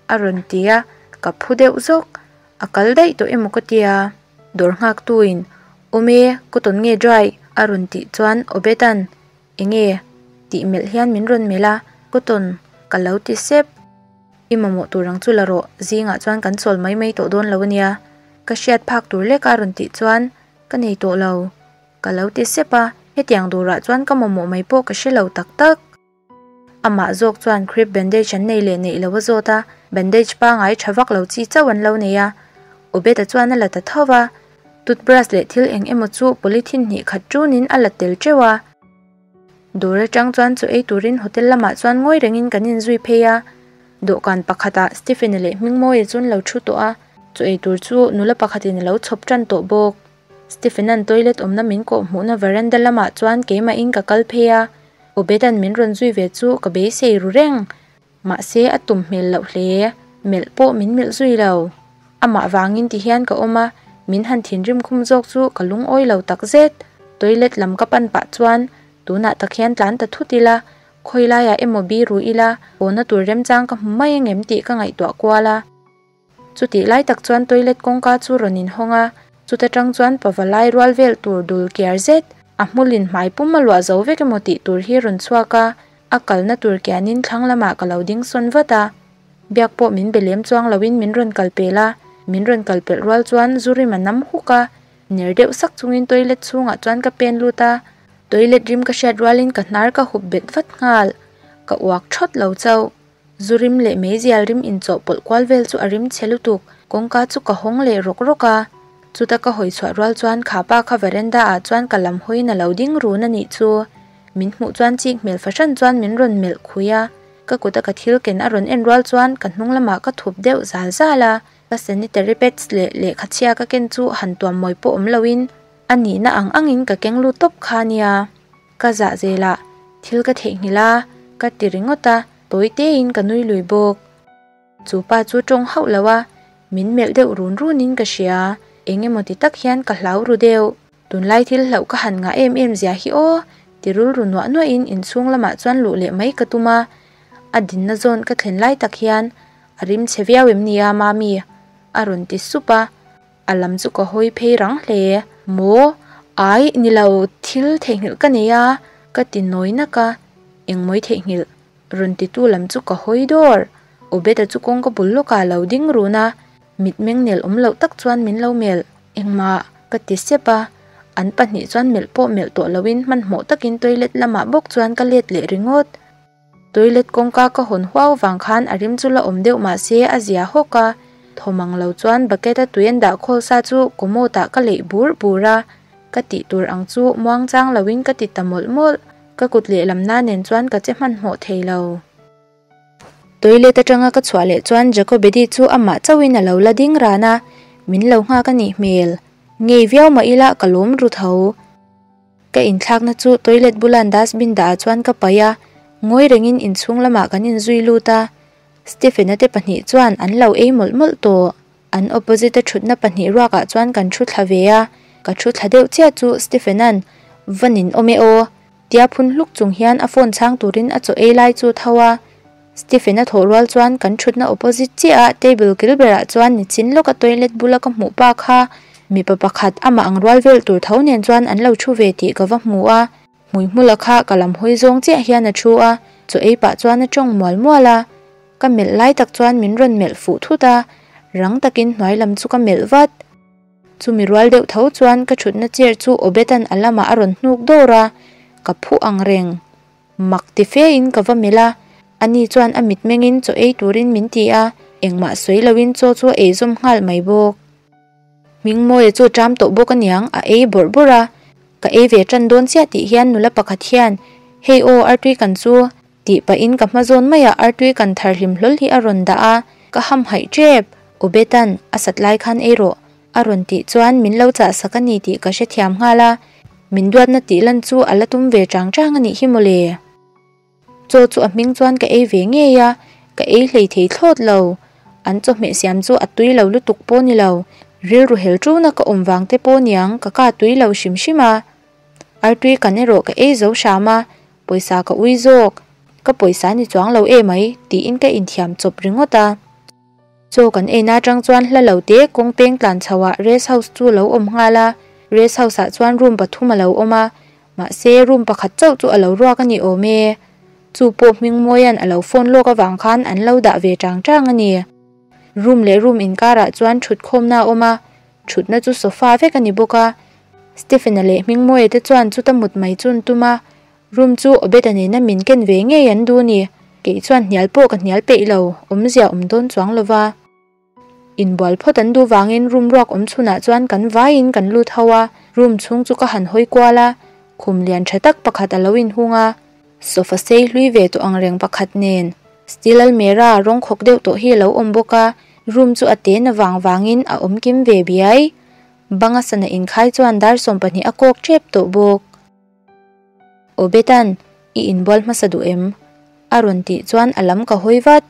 a rawn ti a, ka phu deuh zawk. A kal daih tawh emaw ka tia? Dawr nghaktuin, Awm e, cotton nge dry? a rawn tih chuan Obed-a'n Enge? tih melh hian min rawn melh a, Cotton ka lo ti sep. I mamawh tur ang chu la rawh, zingah chuan kan chawl mai mai tawh dawn lo ania. Ka hriat phak tur lek a rawn tih chuan Ka nei tawh lo, ka lo ti sep a, hetiang durah chuan ka mamawh mai pawh ka hre lo tak tak. Amah zawk chuan crepe bandage an nei leh neih lo a zawt a, bandage pangai tha vak lo chi chauh an lo nei a. Obed-a chuan a la ta tho va, toothbrush leh thil eng emaw chu polythene hnih khat tunin a la tel teuh a. Dawr atang chuan chaw ei turin hotel lamah chuan ngawi rengin kan inzui phei a, dawhkan pakhatah Stephen-a leh Hmingmawia chu an lo thu tawh a, chaw ei tur chu nula pakhatin a lo chhawp tan tawh bawk. Stephen-a'n toilet awmna min kawh hmuhna veranda lamah chuan keimahin ka kal phei a, Obed-a'n min rawn zui ve chu ka beisei ru reng. Mahse a tum hmel loh hle, melh pawh min melh zui lo. Amah vangin ti hian ka awm a, min han thinrim khum zawk chu ka lungawi lo takzet. Toilet lam ka pan pah chuan tunah tak hian tlan ta thut ila, khawi laiah emaw biru ila, pawhna tur remchang ka hmu mai angem tih ka ngaihtuah kual a. Chutih lai tak chuan toilet kawngka chu rawn inhawng a, chuta tang chuan pava lai rual vel tur dul kiar zet, a hmulin hmai pum a luah zo vek emaw tih tur hi rawn chhuak a, a kalna tur kianin thlang lamah ka lo ding sawn vat a. Biak pawh min be lem chuang loin min rawn kal pel a, min rawn kal pelh rual chuan zu rim a nam huk a, ner deuh sak chungin toilet chhungah chuan ka pen lut a, toilet rim ka hriat rualin ka hnar ka hup bet vat nghal, ka uak thawt lo chauh. Zu rim leh meizial rim inchawhpawlh kual vel chu a rim chhe lutuk, kawngka chu ka hawng leh rawk rawk a. Chuta ka hawi chhuah rual chuan kha pa kha veranda ah chuan ka lam hawiin a lo ding run a nih chu. Min hmuh chuan chik hmel fahran chuan min rawn melh khui a, ka kuta ka thil ken a rawn en rual chuan ka hnung lamah ka thup deuh zal zal a, ka sanitary pads leh lehkha chhia ka ken chu han tuam mawi pawh awm loin a nihna ang angin ka keng lut tawp kha nia. Ka zah zelah thil ka theihnghilh a, ka ti ringawt a. Tawi tein ka nui lui bawk. Chu pa chu tawng hauh lo a, min melh deuh run runin ka hria. Eng emaw ti tak hian ka hlau ru deuh. Tunlai thil hlauh ka han ngah em em zia hi aw, ti rulru nuah nuahin inchhung lamah chuan luh leh mai ka tum a. A dinna zawn ka thlen lai tak hian a rim chhe viau em nia Mami? a rawn ti sup a. A lam chu ka hawi phei rang hle. Maw? Ai, ni lo, thil theihnghilh ka nei a, ka ti nawi nak a. Engmawi theihnghilh? Rawn titu lam chu ka hawi dawr. Obed-a chu kawngka bul lawkah a lo ding run a, mitmeng nel awm loh tak chuan min lo melh. Engmah? ka ti sep a. An pahnih chuan melh pawh melh tawh loin hmanhmawh takin toilet lamah bawk chuan ka let leh ringawt. Toilet kawngka ka hawn huau vang khan a rim chu la awm deuh mah se a zia hawk a, thawmang lo chuan bucket a tui an dah khawl sa chu commode ah ka leih bur bur a, ka tih tur ang chu muang chang lo in ka ti ta mawlh mawlh, ka kut lehlam na nen chuan ka che hmanhmawh thei lo. Toilet atanga ka chhuah leh chuan Jacobedi chu amah chauhin a lo la ding ran a, min lo nghak a nih hmel. Ngei viau mah ila ka lawm ru tho. Ka inthlakna chu toilet bula dustbin dah ah chuan ka paih a, ngawi rengin inchhung lamah kan inzui lut a. Stephen-a te pahnih chuan an lo ei mawlh mawlh tawh. An opposite a thutna pahnih ruakah chuan kan thu thla ve a, ka thu thla deuh chiah chu Stephen-a'n, Va nin awm e aw! tia phun hluk chung hian a phone chhang turin a chaw ei lai chu tho a. Stephen-a thawh rual chuan kan thutna opposite chiah a table kil berah chuan nichin lawka toilet bula ka hmuh pa kha mipa pakhat amah ang rual vel tur tho nen chuan an lo thu ve tih ka va hmu a. Hmuihmula kha ka lam hawi zawng chiah hian a thu a, chaw ei pah chuan a tawng mual mual a. Ka melh lai tak chuan min rawn melh fuh thut a, rang takin hnuai lam chu ka melh vat. Chumi rual deuh tho chuan ka thutna chair chu Obed-a'n a lamah a rawn hnuk dawr a, ka phu ang reng. Mak ti fe in ka va melh a, ani chuan a mitmengin chaw ei turin min ti a, engmah sawi loin chaw chu a ei zawm nghal mai bawk. Hmingmawia chu ṭam tawh bawk aniang, a ei bawrh bawrh a, ka ei ve ṭan dawn chiah tih hian nula pakhat hian, Hei aw, artui kan chu, tih pahin ka hma zawn maiah artui kan thar hlim hlawl hi a rawn dah a, ka hamhaih ṭep. Ubetan, a sat lai khan ei rawh, a rawn tih chuan min lo chah sak a ni tih ka hrethiam nghal a, min duatna tih lan chu a la tum ve chang chang a nih hi mawle. Chaw chu a hming chuan ka ei ve ngei a, ka ei hlei thei thlawt lo. An chawhmeh siam chu a tui lo lutuk pawh ni lo, rilru hel tuna ka awm vang te pawh niang ka ka tui lo hrim hrim a. Artui kan erawh ka ei zo hram a, pawisa ka ui zawk, ka pawisa ni chuang lo emai tiin ka inthiam chawp ringawt a. Chaw kan eina atang chuan hla lo te kawng peng tlan chho ah rest house chu lo awm nghal a. Rest house ah chuan room pathum a lo awm a, mahse room pakhat chauh chu a lo ruak a ni awm e. Chu pawh Hmingmawia'n a lo phone lawk avang khan an lo dah ve chang chang a ni. Room leh room inkarah chuan thutkhawmna a awm a, thutna chu sofa vek a ni bawk a. Stephen-a leh Hmingmawia te chuan chuta mut mai chu an tum a, room chu Obed-a nena min ken ve ngei an duh a ni. Kei chuan hnial pawh ka hnial peih lo, awmzia awm dawn chuang lo va. Inbual phawt an duh vangin room ruak awm chhunah chuan kan vaiin kan lut ho a, room chhung chu ka han hawi kual a, khum lian tha tak pakhat a lo inhung a, sofa sei hlui ve tawh ang reng pakhat nen steel almera rawng khawk deuh tawh hi a lo awm bawk a, room chu a te na vang vangin a awm kim ve biai. Banga sana inkhai chuan dar 12 a kawk tep tawh bawk. Obetan, i inbual hmasa duh em? A rawn tih chuan a lam ka hawi vat.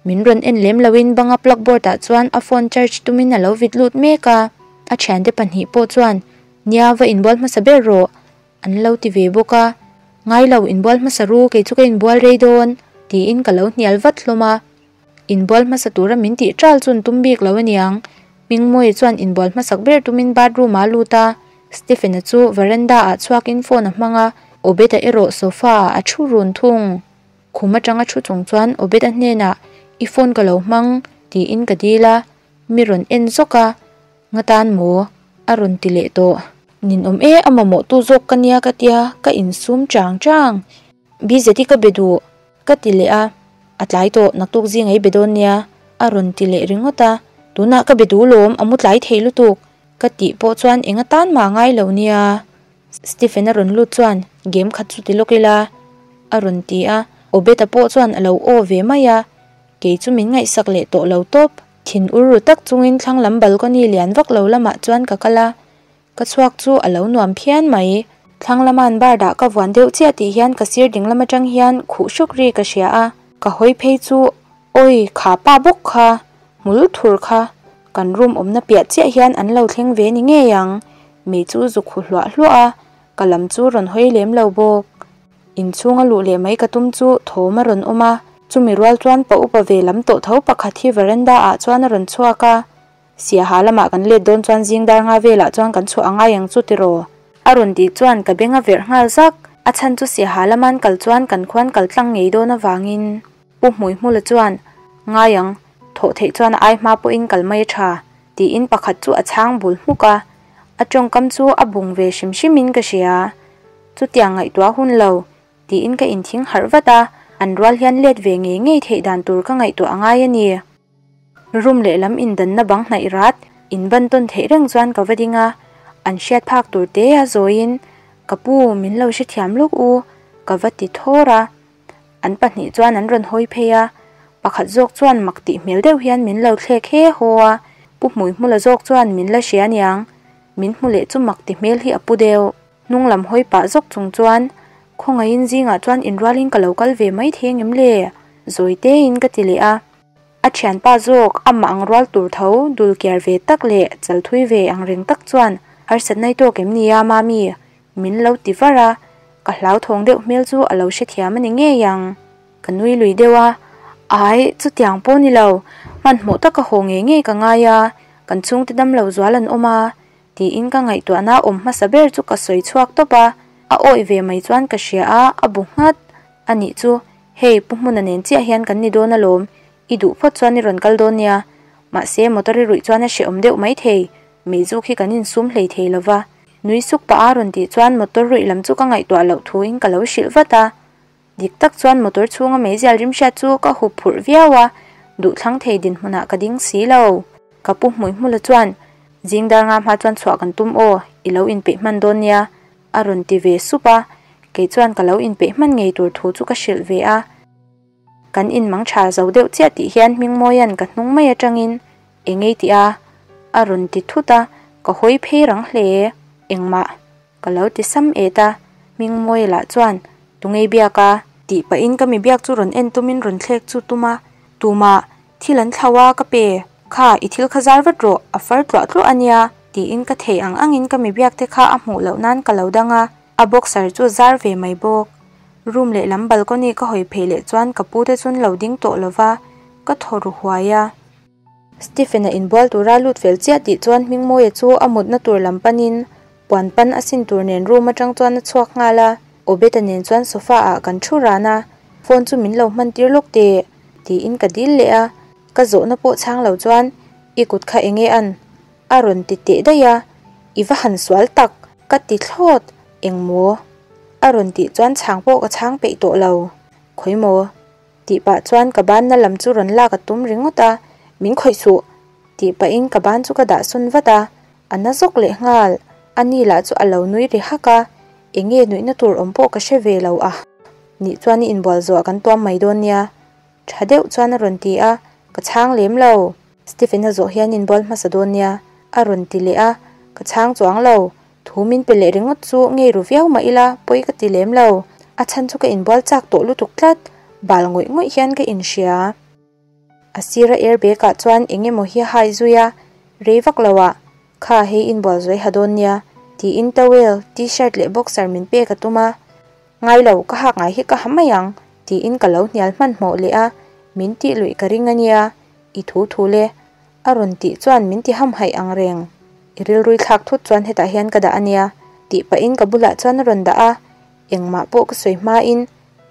Min rawn en lem loin banga plug board ah chuan a phone charge tumin a lo vit lut mek a. A thiante pahnih pawh chuan, Nia, va inbual hmasa ber rawh, an lo ti ve bawk a. Ngai lo, inbual hmasa ru, kei chu ka inbual rei dawn, tiin ka lo hnial vat hlawm a. Inbual hmasa tura min tih ṭal chu an tum bik lo aniang. Hmingmawia chuan inbual hmasak ber tumin bathroom ah a lut a, Stephen-a chu veranda ah chhuakin phone a hmang a, Obed-a erawh sofa ah a ṭhu run thung. Khum aṭanga ṭhu chung chuan Obed-a hnenah, I phone ka lo hmang, tiin ka dil a, mi rawn en zawk a, Ngatan maw? a rawn ti leh tawh. Ninawm e, a mamawhtu zawk ka nia ka tia, ka insum chang chang. Bizeti ka be duh. Ka ti leh a, A tlai tawh, naktuk zing ei be dawn nia, a rawn ti leh ringawt a. Tunah ka be duh lawm, a mu tlai thei lutuk, ka tih pawh chuan eng atan mah ngai lo nia. Stephen a rawn lut chuan, Game khat chu ti lawk ila, a rawn ti a. Obed-a pawh chuan a lo aw ve mai a, kei chu min ngaihsak leh tawh lo tawp. Thin ur ru tak chungin thlang lam balcony lian vak lo lamah chuan ka kal a, Ka chhuak chu a lo nuam phian mai. Thlang lama'n bar dah ka vuan deuh chiah tih hian ka sir ding lam atang hian khuh hruk ri ka hria a. Ka hawi phei chu awi kha pa bawk kha, hmul thur kha. Kan room awmna piah chiah hian an lo thleng ve ni ngei ang. Mei chu zuk hu hluah hluah a, ka lam chu rawn hawi lem lo bawk. Inchhunga luh leh mai ka tum chu thawm a rawn awm a, chumi rual chuan pa upa ve lam tawh tho pakhat hi veranda ah chuan a rawn chhuak a. Siaha lamah kan let dawn chuan zing dar nga velah chuan kan chhuah a ngai ang chu tiraw? A rawn tih chuan ka beng a verh nghal zak. A chhan chu Siaha lama an kal chuan kan khuan kal tlang ngei dawn avangin Pu Hmuihmula chuan, Ngai ang, thawh theih chuan a ai hma pawhin kal mai a tha, tiin pakhat chu a chhang bul hmuk a. A tawngkam chu a bung ve hrim hrimin ka hria. Chutiang ngaihtuah hun lo, tiin ka inthing harh vat a, an rual hian let ve ngei ngei theih dan tur ka ngaihtuah a ngai a ni. Room lehlam indanna bang hnaih rat, inban tawn theih reng chuan ka va ding a, an hriat phak tur te a zawiin, Ka pu, min lo hrethiam lawk u, ka va ti thawr a. An pahnih chuan an rawn hawi phei a, pakhat zawk chuan mak tih hmel deuh hian min lo thlek he haw a, Pu Hmuihmula zawk chuan min la hria niang, min hmu leh chu mak ti hmel hi a pu deuh. Hnung lam hawi pah zawk chung chuan, Khawngaihin zingah chuan inrualin ka lo kal ve mai thei angem le? Zawi tein ka ti leh a. A thianpa zawk, amah ang rual tur tho, dul kiar ve tak leh chal thui ve ang reng tak chuan, Harsatna i tawk em nia, Mami? Min lo ti var a, ka hlauthawng deuh hmel chu a lo hrethiam a ni ngei ang. Ka nui lui deuh a, Ai, chutiang pawh ni lo, hmanhmawh taka haw ngei ngei ka ngai a, kan chhungte damlo zual an awm a, Tiin ka ngaihtuahna awm hmasa ber chu ka sawi chhuak tawp a, a awih ve mai chuan ka hria a, a bu nghat. A nih chu, hei Pu Hmuna nen chiah hian kan ni dawn alawm, i duh phawt chuan i rawn kal dawn nia. Mahse motor i ruih chuan a hrehawm deuh mai thei, meizuk hi kan insum hlei thei lo va. Nui suk pah a rawn tih chuan motor ruih lam chu ka ngaihtuah loh thuin ka lo hrilh vat a. Dik tak chuan motor chhunga meizial rimhriat chu ka hup phurh viau a, duhthlang thei dinhmunah ka ding si lo. Ka pu Hmuihmula chuan, Zing dar nga hma chuan chhuah kan tum aw, i lo inpeih hman dawn nia, a rawn ti ve sup a, kei chuan ka lo inpeih hman ngei tur thu chu ka hrilh ve a. Kan inmang tha zo deuh chiah tih hian Hmingmawia'n ka hnung mai atangin, Engei tih a? a rawn ti thut a, ka hawi phei rang hle. Engmah. Ka lo ti sam et a, Hmingmawia lah chuan, Tungei biak a? Tih pahin ka mi biak chu rawn en tumin rawn thlek chu tum a, Tumah, thil an thlau a, ka pe. Kha, i thil kha zar vat rawh, a far tluah tluah a nia, tiin ka thei ang angin ka mi biak te kha a hmuh loh nan ka lo dang a, a boxer chu zar ve mai bawk. Room lehlam balcony ka hawi phei leh chuan ka pu te chuan lo ding tawh lo va, ka thaw ru huai a. Stephen-a inbual tura lut fel chiah tih chuan Hmingmawia chu a mutna tur lam panin. Puan pan a sin tur nen room atang chuan a chhuak nghal a, Obeta nen chuan sofa ah kan thu ran a, phone chu min lo hman tir lawk teh tiin ka dil leh a, ka zawhna pawh chhang lo chuan i kut kha enge an? A rawn ti teh daih a, I va han sual tak! Ka ti thlawt, Engmaw? A rawn tih chuan chhang pawh ka chhang peih tawh lo. Khawi maw? Tih pah chuan ka banna lam chu rawn lak a tum ringawt a, Min khawih suh! Tih pahin ka ban chu ka dah sawn vat a, a na zawk leh nghal. A ni lah chu a lo nui ri hak a, enge nuihna tur awm pawh ka hre ve lo a. Nih chuan i inbual zuah kan tuam mai dawn nia. Tha deuh chuan a rawn ti a, ka chhang lem lo. Stephen-a zawh hian inbual hmasa dawn nia, a rawn ti leh a, ka chhang chuang lo. Thu min pe leh ringawt chu ngei ru viau mah ila pawi ka ti lem lo. A chhan chu ka inbual chak tawh lutuk tlat, bal ngawih ngawih hian ka inhria. A sira air bag ah chuan eng emaw hi a hai zui a, rei vak lo ah, Kha hei inbual zuai ha dawn nia, tiin towel, t-shirt leh boxer min pek a tum a. Ngai lo, ka hak ngai hi ka ha mai ang, tiin ka lo hnial hmanhmawh leh a, min tih luih ka ring a nia, i thu thu le, a rawn tih chuan min ti hamhaih ang reng. I rilrui thlak thut chuan hetah hian ka dah a nia, tih pahin ka bulah chuan a rawn dah a, engmah pawh ka sawi hmain,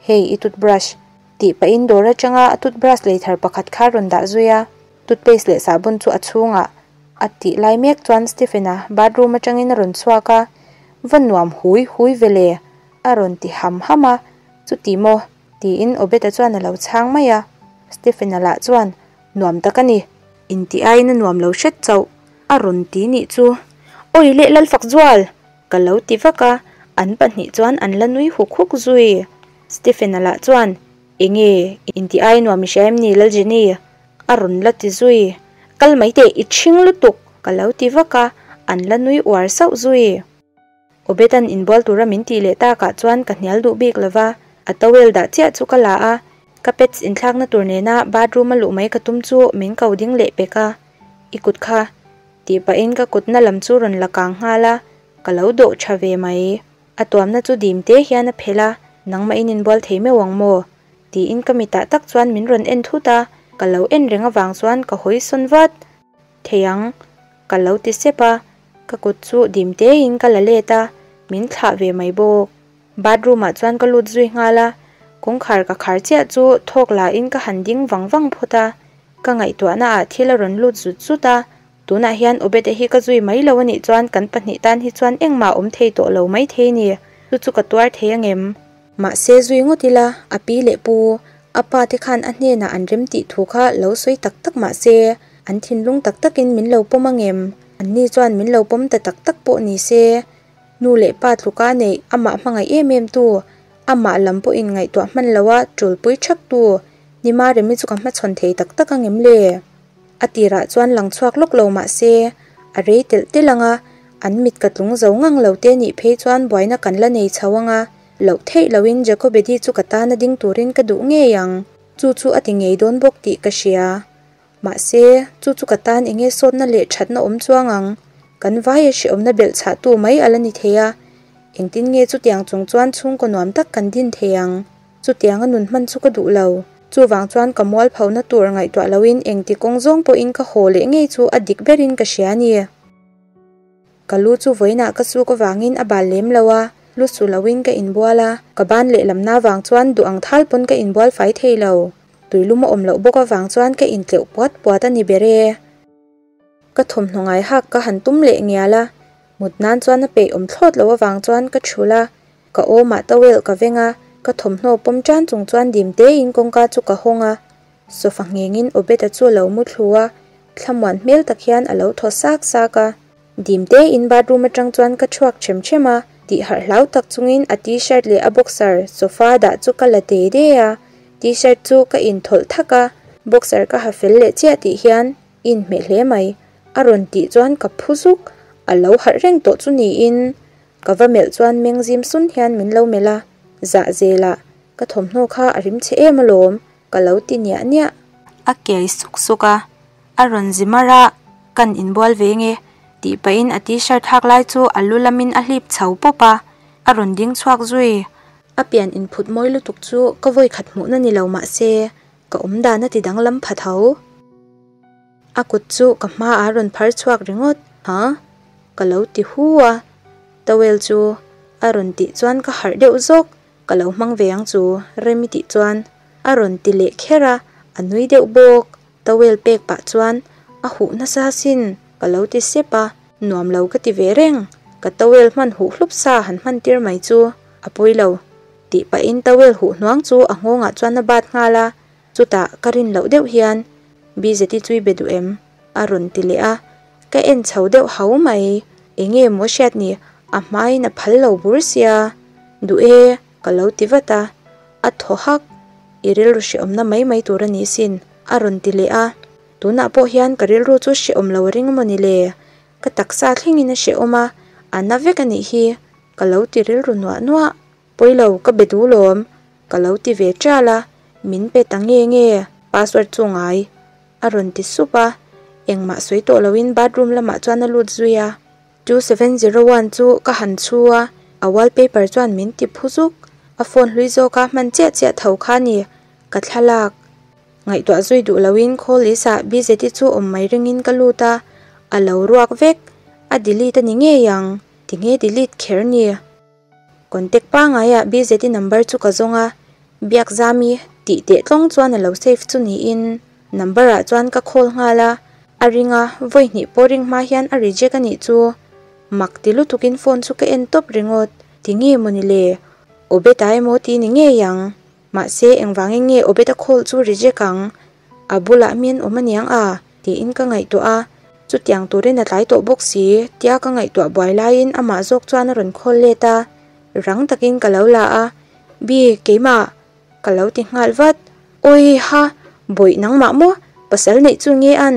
Hei i toothbrush, tih pahin dawr atanga a toothbrush lei thar pakhat kha a rawn dah zui a, toothpaste leh sahbawn chu a chhungah a tih lai mek chuan Stephen-a bathroom atangin a rawn chhuak a, Va nuam hui hui ve le! a rawn ti ham ham a, Chuti maw? tiin Obed-a chuan a lo chhang mai a, Stephen-a lah chuan, Nuam tak a ni, intih aiin a nuam lo hret chauh, a rawn ti nih chu. Awi leh Lalfakzual! ka lo ti vak a, an pahnih chuan an la nui huk huk zui. Stephen-a lah chuan, Enge, intih ai nuam i hria em ni Laljenny? a rawn la ti zui. Kal mai teh, i ṭhing lutuk! ka lo ti vak a, an la nui uar sauh zui. Obedan inbual tura min tih leh takah chuan ka hnial duh bik lo va, a towel dah chiah chu ka la a, ka pets inthlakna tur nena bathroom a luh mai ka tum chu min ko ding leh pek a, I kut kha. Tih pahin ka kutna lam chu rawn la kang nghal a, ka lo dawh tha ve mai. A tuamna chu dim te hian a phelh a, Nangmah in inbual thei meuh ang maw? Tiin ka mitah tak chuan min rawn en thut a, ka lo en reng avang chuan ka hawi sawn vat. Thei ang, ka lo ti sep a, ka kut chu dim tein ka la let a, min thlah ve mai bawk. Bathroom ah chuan ka lut zui nghal a, kawngkhar ka khar chiah chu thawk la in ka han ding vang vang phawt a, ka ngaihtuahna ah thil a rawn lut zut zut a, tunah hian Obed-a hi ka zui mai lo anih chuan kan pahnih tan hi chuan engmah a awm thei tawh lo maithei ni, chu chu ka tuar thei angem? Mahse zui ngawt ila, a pi leh pu, a pa te khan a hnenah an rem tih thu kha lo sawi tak tak mahse, an thinlung tak takin min lo pawm angem? Anni chuan min lo pawm ta tak tak pawh ni se, nu leh pa tluka neih amah hmangaih em em tu, amah lam pawhin ngaihtuah hman loa tulpui thak tu Nima Remi chu ka hmachhawn thei tak tak angem le? A tirah chuan lang chhuak lawk lo mah se, a rei telh telh ang a, an mit ka tlung zo ngang lo te nih phei chuan buaina kan la nei chho ang a, loh theih loin Jacobedi chu ka tana ding turin ka duh ngei ang, chu chu a ti ngei dawn bawk tih ka hria. Mahse, chu chu ka tan enge sawtna leh thatna awm chuang ang, kan vaia hreawmna belh chhahtu mai a la ni thei a, engtin nge chutiang chung chuan chhungkaw nuam tak kan din thei ang? Chutianga nun hman chu ka duh lo. Chuvang chuan ka mualphona tur ngaihtuah loin engti kawng zawng pawhin ka haw leh ngei chu a dik berin ka hria a ni. Ka lu chu vawiinah ka suk avangin a bal lem lo a, lu su loin ka inbual a, ka ban lehlamna avang chuan duh ang thal pawn ka inbual fai thei lo. Tuilum a awm loh bawk avang chuan ka intleuh puat puat a ni ber e. Ka thawmhnaw ngai hak ka han tum leh ngial a, mut nan chuan a peih awm thlawt loh avang chuan ka thul a, ka awmah towel ka veng a, ka thawmhnaw pawm tan chung chuan dim tein kawngka chu ka hawng a, sofa nghengin Obed-a chu a lo mu thlu a, thlamuan hmel tak hian a lo thaw sak sak a. Dim tein bathroom atang chuan ka chhuak them them a, tih harh hlau tak chungin a t-shirt leh a boxer sofa dah chu ka la de de a, t-shirt chu ka inthawlh thak a, boxer ka ha fel leh chiah tih hian I inhmeh hle mai, a rawn tih chuan ka phu zuk, a lo harh reng tawh chu niin ka va melh chuan meng zim sun hian min lo melh a, zah zelah ka thawmhnaw kha a rim chhe em alawm, ka lo ti niah niah. A kiai suk suk a, a rawn zi mar a, kan inbual ve nge tih pahin a t-shirt hak lai chu a lu lamin a hlip chho pawp a, a rawn ding chhuak zui. A pian inphut mawi lutuk chu ka vawikhat hmuhna ni lo mahse Ka awm dan a ti danglam pha tho. A kut chu ka hmaah a rawn phar chhuak ringawt, Ha? Ka lo ti hu a. Towel chu a rawn tih chuan ka harh deuh zawk, ka lo hmang ve ang chu Remi tih chuan a rawn ti leh kher a, a nui deuh bawk. Towel pek pah chuan a huh nasa asin ka lo ti sep a, nuam lo ka ti ve reng. Ka towel hman huh hlup sa han hman tir mai chu a pawi lo tih pahin towel huh hnuang chu a nghawngah chuan a bat nghal a, chutah ka rin loh deuh hian Bizeti chu i be duh em? a rawn ti leh a, ka en chho deuh hau mai. Enge maw hriat ni, a hmain a phal lo bur sia. Duh e, ka lo ti vat a, a thaw hak. I rilru hrehawmna mai mai tur a ni sin, a rawn ti leh a. Tunah pawh hian ka rilru chu hrehawm lo a ring maw ni le? Ka taksa thlengin a hrehawm a, a na vek a nih hi, ka lo ti rilru nuah nuah. Pawi lo, ka be duh lawm, ka lo ti ve ṭial a, min pe ta nge nge, password chu ngai. A rawn ti sup a, engmah sawi tawh loin bathroom lamah chuan a lut zui a. 2701 chu ka han chhu a, a wallpaper chuan min ti phu zuk. A phone hlui zawka hman chiah chiah tho kha ni, ka thlalak. Ngaihtuah zui duh loin Khawlisa BZT chu awm mai ringin ka lut a, a lo ruak vek. A delete a ni ngei ang, tinge delete kher ni? Contact pangaiah BZT number chu ka zawng a, Biakzami tih teh tlawng chuan a lo save chu niin number ah chuan ka call nghal a, a ring a, vawi hnih pawh ring hma hian a reject a nih chu. Mak ti lutukin phone chu ka en tawp ringawt, tinge mawni le? Obeta emaw ti ni ngei ang. Mahse engvangin nge Obeta call chu reject ang? A bulah mian awm aniang a? tiin ka ngaihtuah a, chutiang turin a tlai tawh bawk si tia ka ngaihtuah buai laiin amah zawk chuan a rawn call let a, rang takin ka lo la a, Bi, keimah! ka lo ti nghal vat. Awi ha, bawih nangmah maw? Pasal neih chu nge an?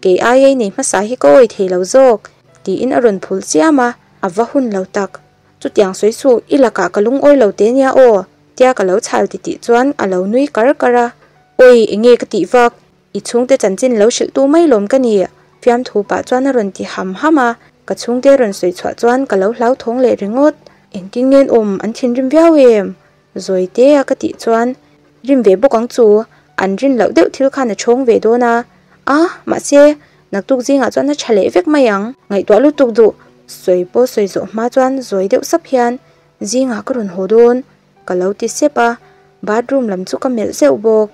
Kei aia i nei hmasa hi ka awi thei lo zawk, tiin a rawn phul chiam a, a va hun lo tak. Chutiang sawi suh, i lakah ka lungawi lo te nia aw, tia ka lo chhal titih chuan a lo nui kar kar a. Awi, enge ka tih vak? I chhungte chanchin lo hrilh tu mai lawm ka ni, fiamthu pah chuan a rawn ti ham ham a, ka chhungte rawn sawi chhuah chuan ka lo hlauthawng leh ringawt. Engtin nge an awm, an thinrim viau em? Zawi te a ka tih chuan, Rim ve bawk ang chu, an rin loh deuh thil khan a chhawng ve dawn a. A, mahse, naktuk zingah chuan a tha leh vek mai ang. Ngaihtuah lutuk duh, sawi pawh sawi zawh hma chuan zawi deuh sap hian, Zingah ka rawn haw dawn, ka lo ti sep a, bathroom lam chu ka melh zeuh bawk.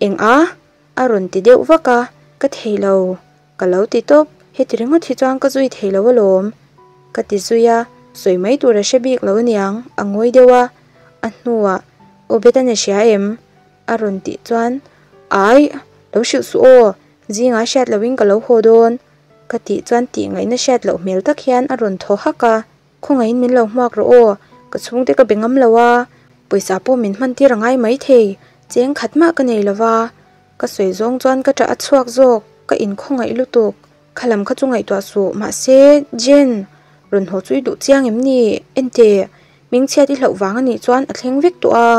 Eng a? A rawn ti deuh vak a, ka thei lo, ka lo ti tawp, heti ringawt hi chuan ka zui thei lo alawm, ka ti zui a, sawi mai tur a hre bik lo aniang, a ngawi deuh a, a hnuah, Obed a ni hria em? A rawn tih chuan, Aih, lo hrilh suh aw, zingah hriat lohin ka lo haw dawn, ka tih chuan tih ngaihna hriat loh hmel tak hian a rawn thaw hak a. Khawngaihin min lo hmuak rawh aw, ka chhungte ka be ngam lo a, pawisa pawh min hman tir a ngai mai thei, cheng khat mah ka nei lo va, ka sawi zawng chuan ka ṭah a chhuak zawk, ka inkhawngaih lutuk, kha lam kha chu ngaihtuah suh, mahse, Jen, rawn haw chu i duh chiang em ni? Enteh, hmingchhiat i hlauh vang a nih chuan a thleng vek tawh a,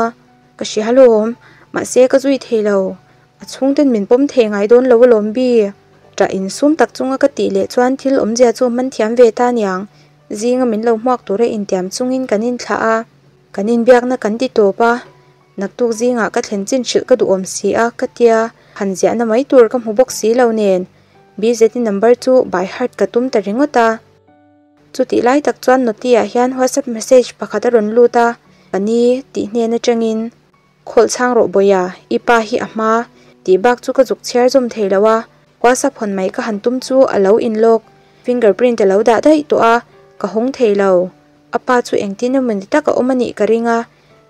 ka hria alawm, mahse ka zui thei lo, A chhungten min pawm thei ngai dawn lo alawm bi. Ṭah insum tak chunga ka tih leh chuan thil awmzia chu man thiam ve ta niang. Zinga min lo hmuak tura intiam chungin kan inthlah a, kan inbiakna kan ti tawp a. Naktuk zingah ka thlen chin hrilh ka duhawm si a, ka tia, han ziahna mai tur ka hmu bawk si lo nen. BZ number chu by heart ka tum ta ringawt a. Chutih lai tak chuan Noti-ah hian WhatsApp message pakhat a rawn lut a, Ka ni tih hnen atangin. Khawlh chhang rawh Bawia, i pa hi a hma tih bak chu ka zuk chhiar zawm thei lo a, WhatsApp hawn mai ka han tum chu a lo inlawk, finger print a lo dah daih tawh a, ka hawng thei lo. A pa chu engtin emaw ni tak a awm a nih ka ring a,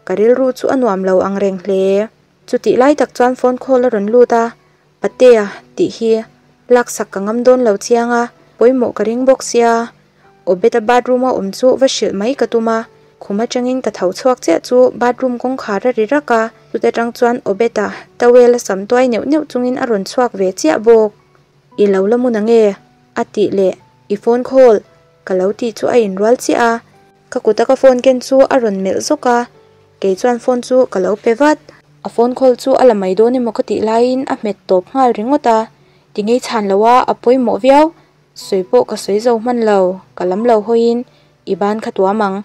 ka rilru chu a nuam lo ang reng hle. Chutih lai tak chuan phone call a rawn lut a, Patea tih hi laksak ka ngam dawn lo chiang a, pawimawh ka ring bawk sia. Obed-a bathroom a awm chu va hrilh mai ka tum a, khum atangin ka tho chhuak chiah chu bathroom kawngkhar a ri rak a, chut atang chuan Obed-a towel a sam tuai neuh neuh chungin a rawn chhuak ve chiah bawk. I lo la mun ange? a tih leh I phone call ka lo tih chu a inrual chiah a, ka kuta ka phone ken chu a rawn melh zawk a, kei chuan phone chu ka lo pe vat. A phone call chu a la mai dawn emaw ka tih laiin a hmet tawp nghal ringawt a, ti ngei chhan lo a, a pawimawh viau. Sawi pawh ka sawi zo hman lo, ka lam lo hawiin i ban kha tuam ang,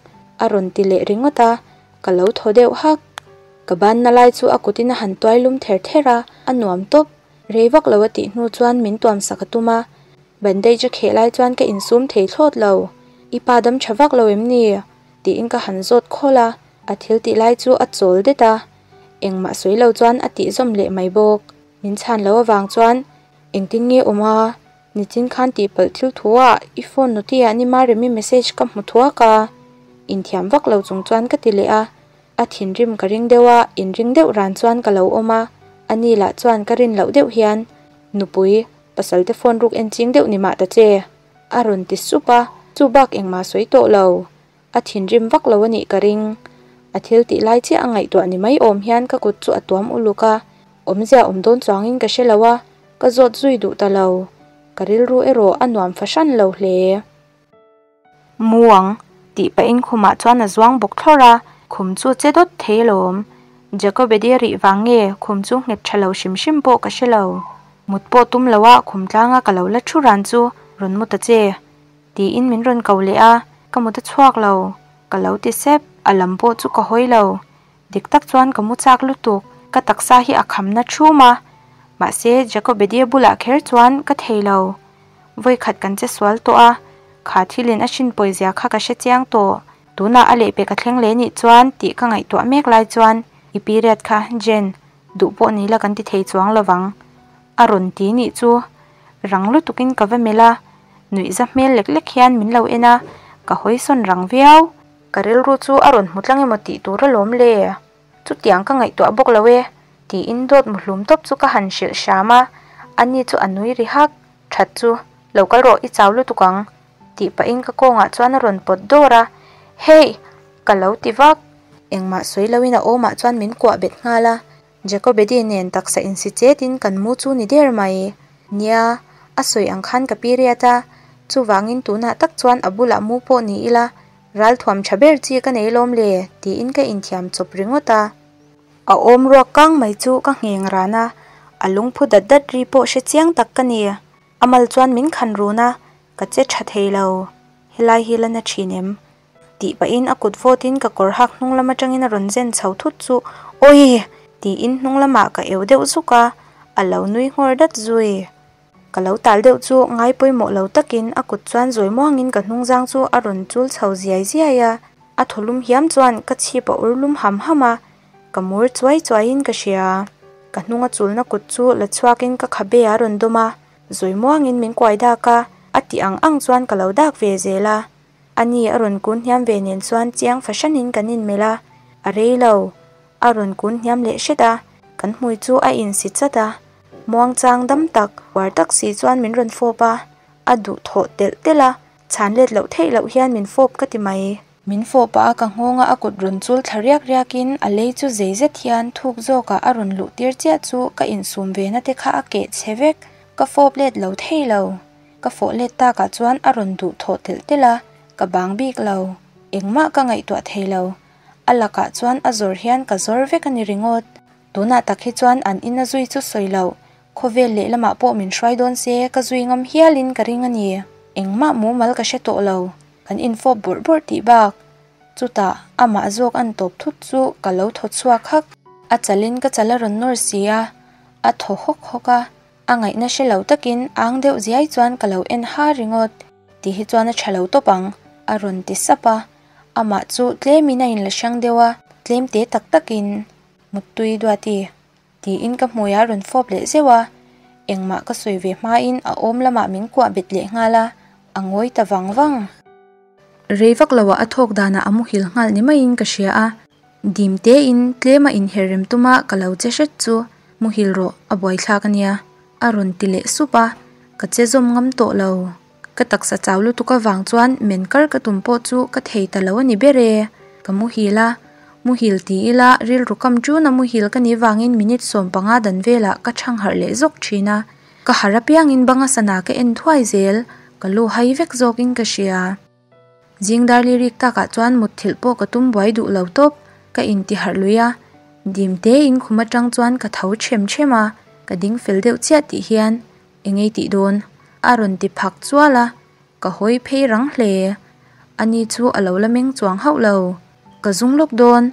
a rawn ti leh ringawt a, ka lo thaw deuh hak. Ka banna lai chu a kutin a han tuai lum ther ther a, a nuam tawp. Rei vak lo a tih hnu chuan min tuam sak a tum a, bandage a kheh lai chuan ka insum thei thlawt lo. I pa dam tha vak lo em ni? Tiin ka han zawt khawl a, a thil tih lai chu a chawl det a, engmah sawi lo chuan a tih zawm leh mai bawk. Min chhan loh avang chuan engtin nge awm a, nichin khan tihpalh thil thu ah i phone noti ah ni Maremi message ka hmu thuak a, inthiam vak lo chung chuan ka ti leh a, a thinrim ka ring deuh a, inring deuh ran chuan ka lo awm a, ani lah chuan ka rin loh deuh hian nupui pasal te phone ruk en ching deuh ni mah ta che. A rawn ti sup a, chu bak engmah sawi tawh lo. A thinrim vak lo a nih ka ring. A thil tih lai chiah a ngaihtuah ni mai awm hian ka kut chu a tuam uluk a, awmzia awm dawn chuangin ka hre lo a, ka zawt zui duh ta lo. Ka rilru erawh a nuam fahran lo hle. Muang, tih pahin khumah chuan a zuang bawk thlawr a, khum chu che dawt thei alawm. Jacobedi rih vang nge khum chu nghet tha lo hrim hrim pawh ka hre lo. Mut pawh tum lo a khum tlanga ka lo la thu ran chu rawn mu ta che, tiin min rawn ko leh a, ka mut a chhuak lo, ka lo ti sep, a lam pawh chu ka hawi lo. Dik tak chuan ka mu chak lutuk, ka taksa hi a khamna thum a, mahse Jacobedi bulah kher chuan ka thei lo. Vawikhat kan che sual tawh a, kha thilin a hrin pawizia kha ka hre chiang tawh. Tunah a lehpek a thleng leh nih chuan tih ka ngaihtuah mek lai chuan i period kha Jen, duh pawh ni la kan ti thei chuang lovang a rawn ti nih chu. Rang lutukin ka va melh a, nuihza hmel lek lek hian min lo en a, ka hawi sawn rang viau. Ka rilru chu a rawn hmu tlang emaw tih tur alawm le. Chutiang ka ngaihtuah bawk lo e, tiin dawt muhlum tawp chu ka han hrilh hram a, ani chu a nui ri hak. That chu, lo kal rawh i chau lutuk ang, tih pahin ka kawngah chuan a rawn pawt dawr a, Hey! ka lo ti vak. Engmah sawi loin a awmah chuan min kuah bet nghal a, Jacobedi nen taksa insi chetin kan mu chu ni der mai. Nia, a sawi ang khan ka period a, chuvangin tunah tak chuan a bulah mu pawh ni ila, Ralthuam tha ber chi ka nei lawm le tiin ka inthiam chawp ringawt a. A awm ruak kang mai chu ka ngheng ran a, a lungphu dat dat ri pawh hre chiang tak ka ni. A mal chuan min khan run a, ka che tha thei lo. Helai hi la na thin em? Tih pahin a kut vawtin ka kawr hak hnung lam atangin a rawn zen chho thut chu Awii! tiin hnung lamah ka eu deuh zuk a, a lo nui nghawr dat zui. Ka lo tal deuh chu ngai pawimawh lo takin a kut chuan zawi muangin ka hnungzang chu a rawn chul chho ziai ziai a, a thaw lum hiam chuan ka chhip a ur lum ham ham a, ka mur chuai chuaiin ka hria. Ka hnunga chulna kut chu la chhuakin ka khabe a rawn dawm a, zawi muangin min kuai dak a, a tih ang ang chuan ka lo dak ve zel a. Ani a rawn kun hniam ve nen chuan chiang fahranin kan inmelh a, a rei lo. A rawn kun hniam leh hret a, kan hmui chu a insi chat a. Muangchang dam tak, uar tak si chuan min rawn fawp a, a duh thawh telh telh a, chhan let loh theih loh hian min fawp ka ti mai. Min fawh pah a ka nghawnga a kut rawn chul thla riak riakin a lei chu zei zet hian thuk zawkah a rawn luh tir chiah chu ka insum ve na te kha a keh chhe vek, ka fawp let lo thei lo. Ka fawh let takah chuan a rawn duh thawh telh telh a, ka bang bik lo. Engmah ka ngaihtuah thei lo. A lakah chuan a zawr hian ka zawr vek a ni ringawt. Tunah tak hi chuan an ina zui chu sawi loh, khawvel lehlamah pawh min hruai dawn se ka zui ngam hialin ka ring a ni. Engmah mumal ka hre tawh lo, kan infawp bawrh bawrh tih bak. Chutah amah zawk an tawp thut chu ka lo thaw chhuak hak. A chalin ka chal a rawn nawr si a, a thaw hawk hawk a, a ngaihna hre lo takin ang deuh ziai chuan ka lo en ha ringawt. Ti hi chuan a tha lo tawp ang, a rawn ti sap a. Amah chu tlemin a inla hrang deuh a, tlem te tak takin. Muttui Duati, tiin ka hmui a rawn fawp leh zeuh a, engmah ka sawi ve hmain a awm lamah min kuah bet leh nghal a, a ngawi ta vang vang. Rei vak loah a thawk danah a muhil nghal ni maiin ka hria a, dim tein tlema inher rem tuma ka lo che hret chu muhil rawh a buaithlak a nia, a rawn ti leh sup a, ka che zawm ngam tawh lo. Ka taksa chau lutuk avang chuan men kar ka tum pawh chu ka thei ta lo a ni ber e. Ka muhil a, muhil ti ila rilru kam tuna muhil ka nih vangin minute 15 dan velah ka chhang harh leh zawk thin a. Ka harh apiangin banga sana ka en thuai zel, ka lu hai vek zawkin ka hria. Zing dar lirik takah chuan mutthilh pawh ka tum buai duh lo tawp, ka inti harh lui a. Dim tein khum atang chuan ka tho them them a, ka ding fel deuh chiah tih hian Eng ei tih dawn? A rawn ti phak chual a, ka hawi phei rang hle. Ani chu a lo la meng chuang hauh lo. Ka zung lawk dawn,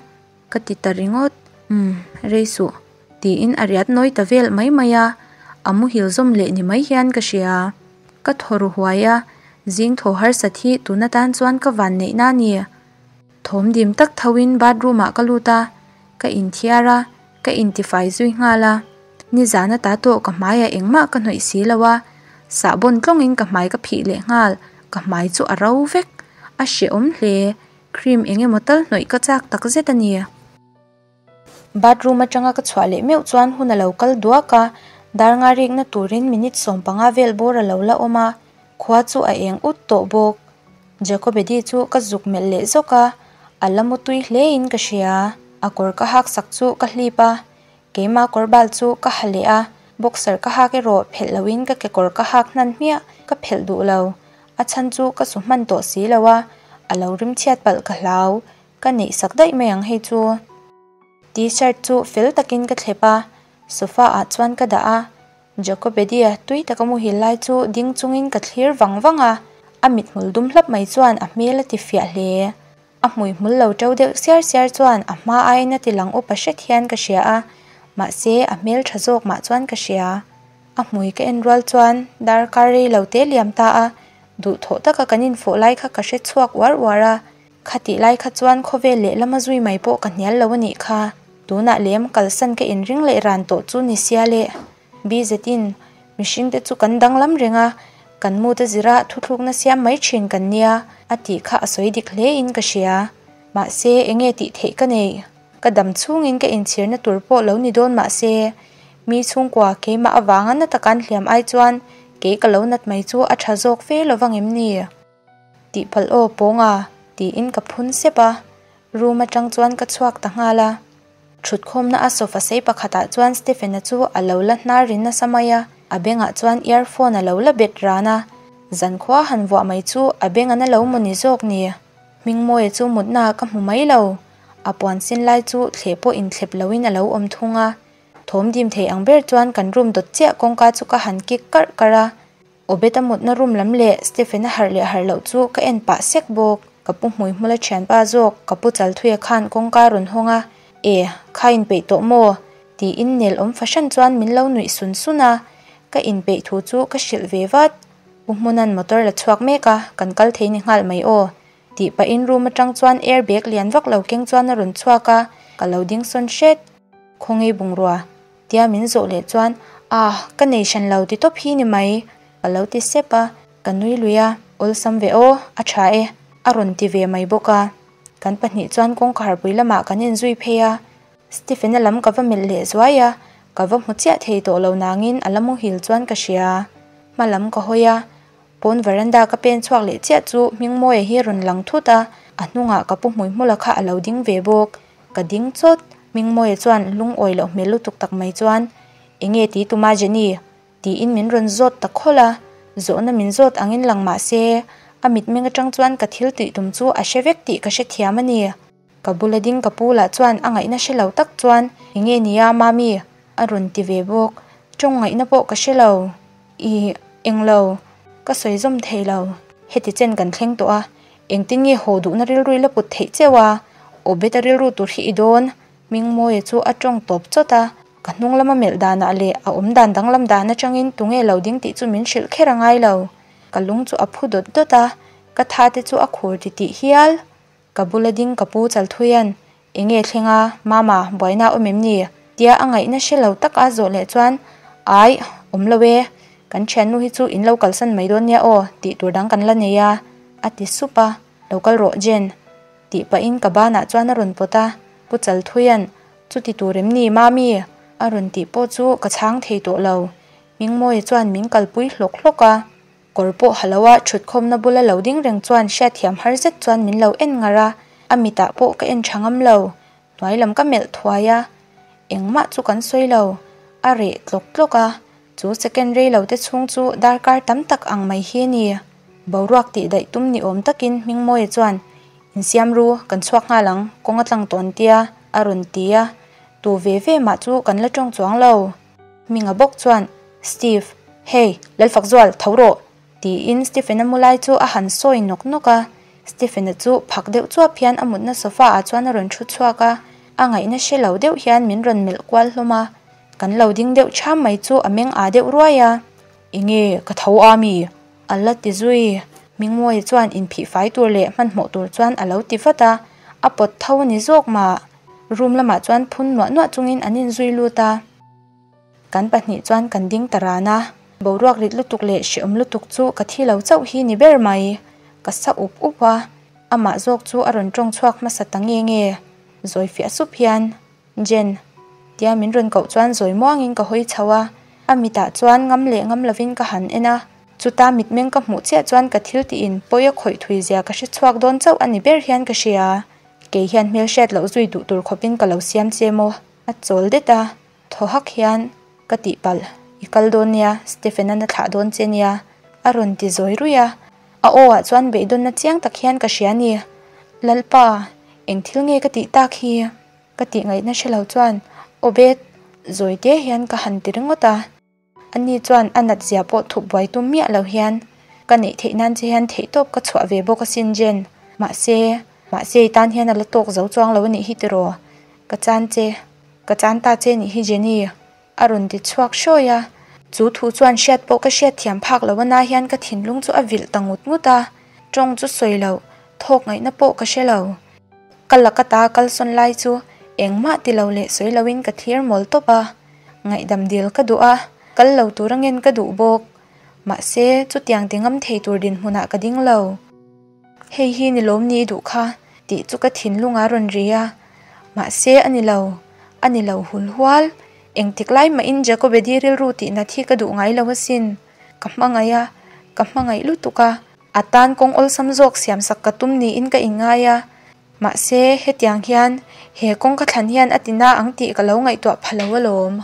ka ti ta ringawt. Umm, rei suh, tiin a riat nawi ta vel mai mai a, a muhil zawm leh ni mai hian ka hria. Ka thaw ru huai a, Zing thaw harsat hi tun atan chuan ka vanneihna a ni. Thawm dim tak tho in bathroom ah ka lut a, ka inthiar a, ka intifai zui nghal a. Nizan ata tawh ka hmaiah engmah ka hnawih si lo a, sahbawn tlawng in ka hmai ka phih leh nghal, ka hmai chu a ro vek. A hrehawm hle, cream eng emaw tal hnawih ka chak tak zet a ni. Bathroom atanga ka chhuah leh meuh chuan hun a lo kal duak a, dar nga rikna turin minute 15 vel bawr a lo la awm a, khua chu a eng ut tawh bawk. Jacobedi chu ka zuk melh leh zawk a, a la mu tui hle in ka hria. A kawr ka hak sak chu ka hlip a, keima kawr bal chu ka ha leh a, boxer ka hak erawh phelh loin ka kekawr ka hak hnan hmiah, ka phelh duh lo. A chhan chu ka su hman tawh si lo a, a lo rimchhiat palh ka hlau. Ka neih sak daih mai ang hei chu. T-shirt chu fel takin ka thlep a, sofa ah chuan ka dah a. Jacobedi-a tui taka muhil lai chu ding chungin ka thlir vang vang a, a mithmul dum hlap mai chuan a hmel a ti fiah hle. A hmuihmul lo to deuh siar siar chuan a hma aiin a ti lang upa hret hian ka hria a, mahse a hmel tha zawk mah chuan ka hria. A hmui ka en rual chuan darkar rei lo te liam ta a, duhthawh taka kan infawh lai kha ka hre chhuak uar uar a. Khatih lai kha chuan khawvel lehlam a zui mai pawh ka hnial lo a nih kha. Tunah lem kalsan ka inring leh ran tawh chu ni sia le. BZ-in, Mihringte chu kan danglam reng a, kan mute zira thuthlukna siam mai thin kan nia, a tih kha a sawi dik hle in ka hria. Mahse, enge tih theih ka nei? Ka dam chhungin ka inchhirna tur pawh lo ni dawn mahse, mi chhungkua keimah avanga na taka an hliam ai chuan kei ka lo nat mai chu a tha zawk fe lovang em ni? Tihpalh aw pawnga tiin ka phun sep a, room atang chuan ka chhuak ta nghal a. Thutkhawmna a sofa sei pakhatah chuan Stephen-a chu a lo la hnar ri nasa mai a, a bengah chuan earphone a lo la bet ran a. Zankhua han vuah mai chu a beng an a lo maw ni zawk ni? Hmingmawia chu mutnaah ka hmu mai lo, a puan sin lai chu thleh pawh inthlep loin a lo awm thung a. Thawm dim thei ang ber chuan kan room dawt chiah kawngka chu ka han kik karh karh a. Obed-a mutna room lam leh Stephen-a harh leh harh loh chu ka en pah sek bawk. Ka pu hmuihmula thianpa zawk ka pu Chalthuia khan kawngka rawn hawng a, E, kha inpeih tawh maw? tiin nel awm fahran chuan min lo nuih sun sun a, ka inpeih thu chu ka hrilh ve vat. Pu Hmuna'n motor la chhuak mek a, kan kal thei ni nghal mai aw, tih pahin room atang chuan air bag lian vak lo keng chuan a rawn chhuak a, ka lo ding sawn hret. Khawnge bungrua? Tia min zawh leh chuan, Ah, ka nei hran lo ti tawp hi ni mai, ka lo ti sep a, ka nui lui a, awlsam ve aw, a tha e, a rawn ti ve mai bawk a. Kan pahnih chuan kawngkharpui lamah kan inzui phei a, Stephen-a lam ka va melh leh zuai a, ka va hmu chiah thei tawh lo nangin a la muhil chuan ka hria. Hma lam ka hawi a, Pawn veranda ka pen chhuak leh chiah chu Hmingmawia hi rawn lang thut a, a hnungah ka pu hmuihmula kha a lo ding ve bawk. Ka ding chawt. Hmingmawia chuan lungawi loh hmel lutuk tak mai chuan, Enge ti tuma Jenny? tiin min rawn zawt ta khawlh a, zawhna min zawt angin lang mah se, a mitmeng atang chuan ka thil tih tum chu a hre vek tih ka hrethiam a ni. Ka bula ding ka pu lah chuan a ngaihna hre lo tak chuan, Enge nia Mami? a rawn ti ve bawk. Tawng ngaihna pawh ka hre lo. Ih, englo, ka sawi zawm thei lo. Heti chen kan thleng tawh a, engtin nge haw duhna rilru i la put theih cheu a? Obed-a rilru tur hi i dawn, Hmingmawia chu a tawng tawp chawt a, ka hnung lama melh danah leh a awm dan danglam dan atangin tunge lo ding tih chu min hrilh kher a ngai lo. Ka lung chu a phu dawt dawt a, ka tha te chu a khur titih hial. Ka bula ding ka pu Chalthuian, Enge thleng a, Mama, buaina a awm em ni? Tia a ngaihna hre lo tak a zawh leh chuan, Ai, awm lo e, kan thiannu hi chu in lo kalsan mai dawn nia aw, tih tur dang kan la nei a, a ti sup a, Lo kal rawh Jen, tih pahin ka banah chuan a rawn pawt a, Pu Chalthuian, Chuti tur em ni, Mami? a rawn tih pawh chu ka chhang thei tawh lo, Hmingmawia chuan min kalpui hlawk hlawk a. Kawr pawh ha lo a, thutkhawmna bula lo ding reng chuan hriatthiam har zet chuan min lo en ngar a, a mitah pawh ka en tha ngam lo. Hnuai lam ka melh thuai a, engmah chu kan sawi lo. A reh tlawk tlawk a, chu second rei lo te chhung chu darkar tam tak ang mai hi a ni. Boruak tih daih tum ni awm takin Hmingmawia chuan, Insiam ru, kan chhuak nghal ang, kawng a tlang tawn tia, a rawn ti a, tu ve ve mah chu kan la tawng chuang lo. Hminga bawk chuan, Steve, hei, Lalfakzual, tho rawh! tiin Stephen-a mu lai chu a han sawi nawk nawk a. Stephen-a chu phak deuh chuap hian a mutna sofa-ah chuan a rawn thu chhuak a, a ngaihna hre lo deuh hian min rawn melh kual hlawm a. Kan lo ding deuh ṭham mai chu a meng â deuh ruai a. Enge, ka tho a mi? A la ti zui. Hmingmawia chuan inphih fai tur leh hmanhmawh tur chuan a lo ti vat a, a pawt tho a ni zawk mah. Room lamah chuan phun nuah nuah chungin an inzui lut a. Kan pahnih chuan kan ding ta ran a, boruak rit lutuk leh hreawm lutuk chu ka thi lo chauh hi ni ber mai. Ka sa up up a, amah zawk chu a rawn tawng chhuak hmasa ta nge nge. Zawi fiah sup hian, Jen. Tia min rawn koh chuan zawi muangin ka hawi chho a, a mitah chuan ngam leh ngam lovin ka han en a. Chuta mitmeng ka hmuh chiah chuan ka thil tiin pawi a khawih thui zia ka hre chhuak dawn chauh a ni ber hian ka hria. Kei hian hmelhriat loh zui duh tur khawpin ka lo siam che maw? A chawl det a, thaw hak hian ka tihpalh, I kal dawn nia, Stephen-a'n a thlah dawn che nia, a rawn ti zawi ruih a. A aw ah chuan beidawnna chiang tak hian ka hria ni. Lalpa, eng thil nge ka tih tak hi? Ka tih ngaihna hre lo chuan Obed, zawi te hian ka han ti ringawt a. Ani chuan a nat zia pawh thup buai tum miah lo hian ka neih theih nan che hian theihtawp ka chhuah ve bawk asin Jen. Mahse, mahse i tan hian a la tawk zo chuang lo a nih hi tiraw? Ka chan che, ka chan ta che nih hi Jenny. A rawn ti chhuak hrawi a. Chu thu chuan hriat pawh ka hriat thiam phak lo ana hian ka thinlung chu a vilh ta ngut ngut a. Tawng chu sawi loh, thawk ngaihna pawh ka hre lo. Ka laka ta kalsawn lai chu engmah ti lo leh sawi loin ka thlir mawl tawp a. Ngaihdam dil ka duh a, kal lo tur angin ka duh bawk. Mahse, chutiang ti ngam thei tur dinhmunah ka ding lo. Hei hi ni lawm ni duh kha tih chu ka thinlung a rawn ri a. Mahse, a ni lo. A ni lo hul hual. Engtik lai mahin Jacobedi rilru tih nat hi ka duh ngai lo asin. Ka hmangaih a, ka hmangaih lutuk a. A tan kawng awlsam zawk siamsak ka tum niin ka inngai a. Mahse, hetiang hian he kawng ka thlan hian a ti na ang tih ka lo ngaihtuah pha lo alawm.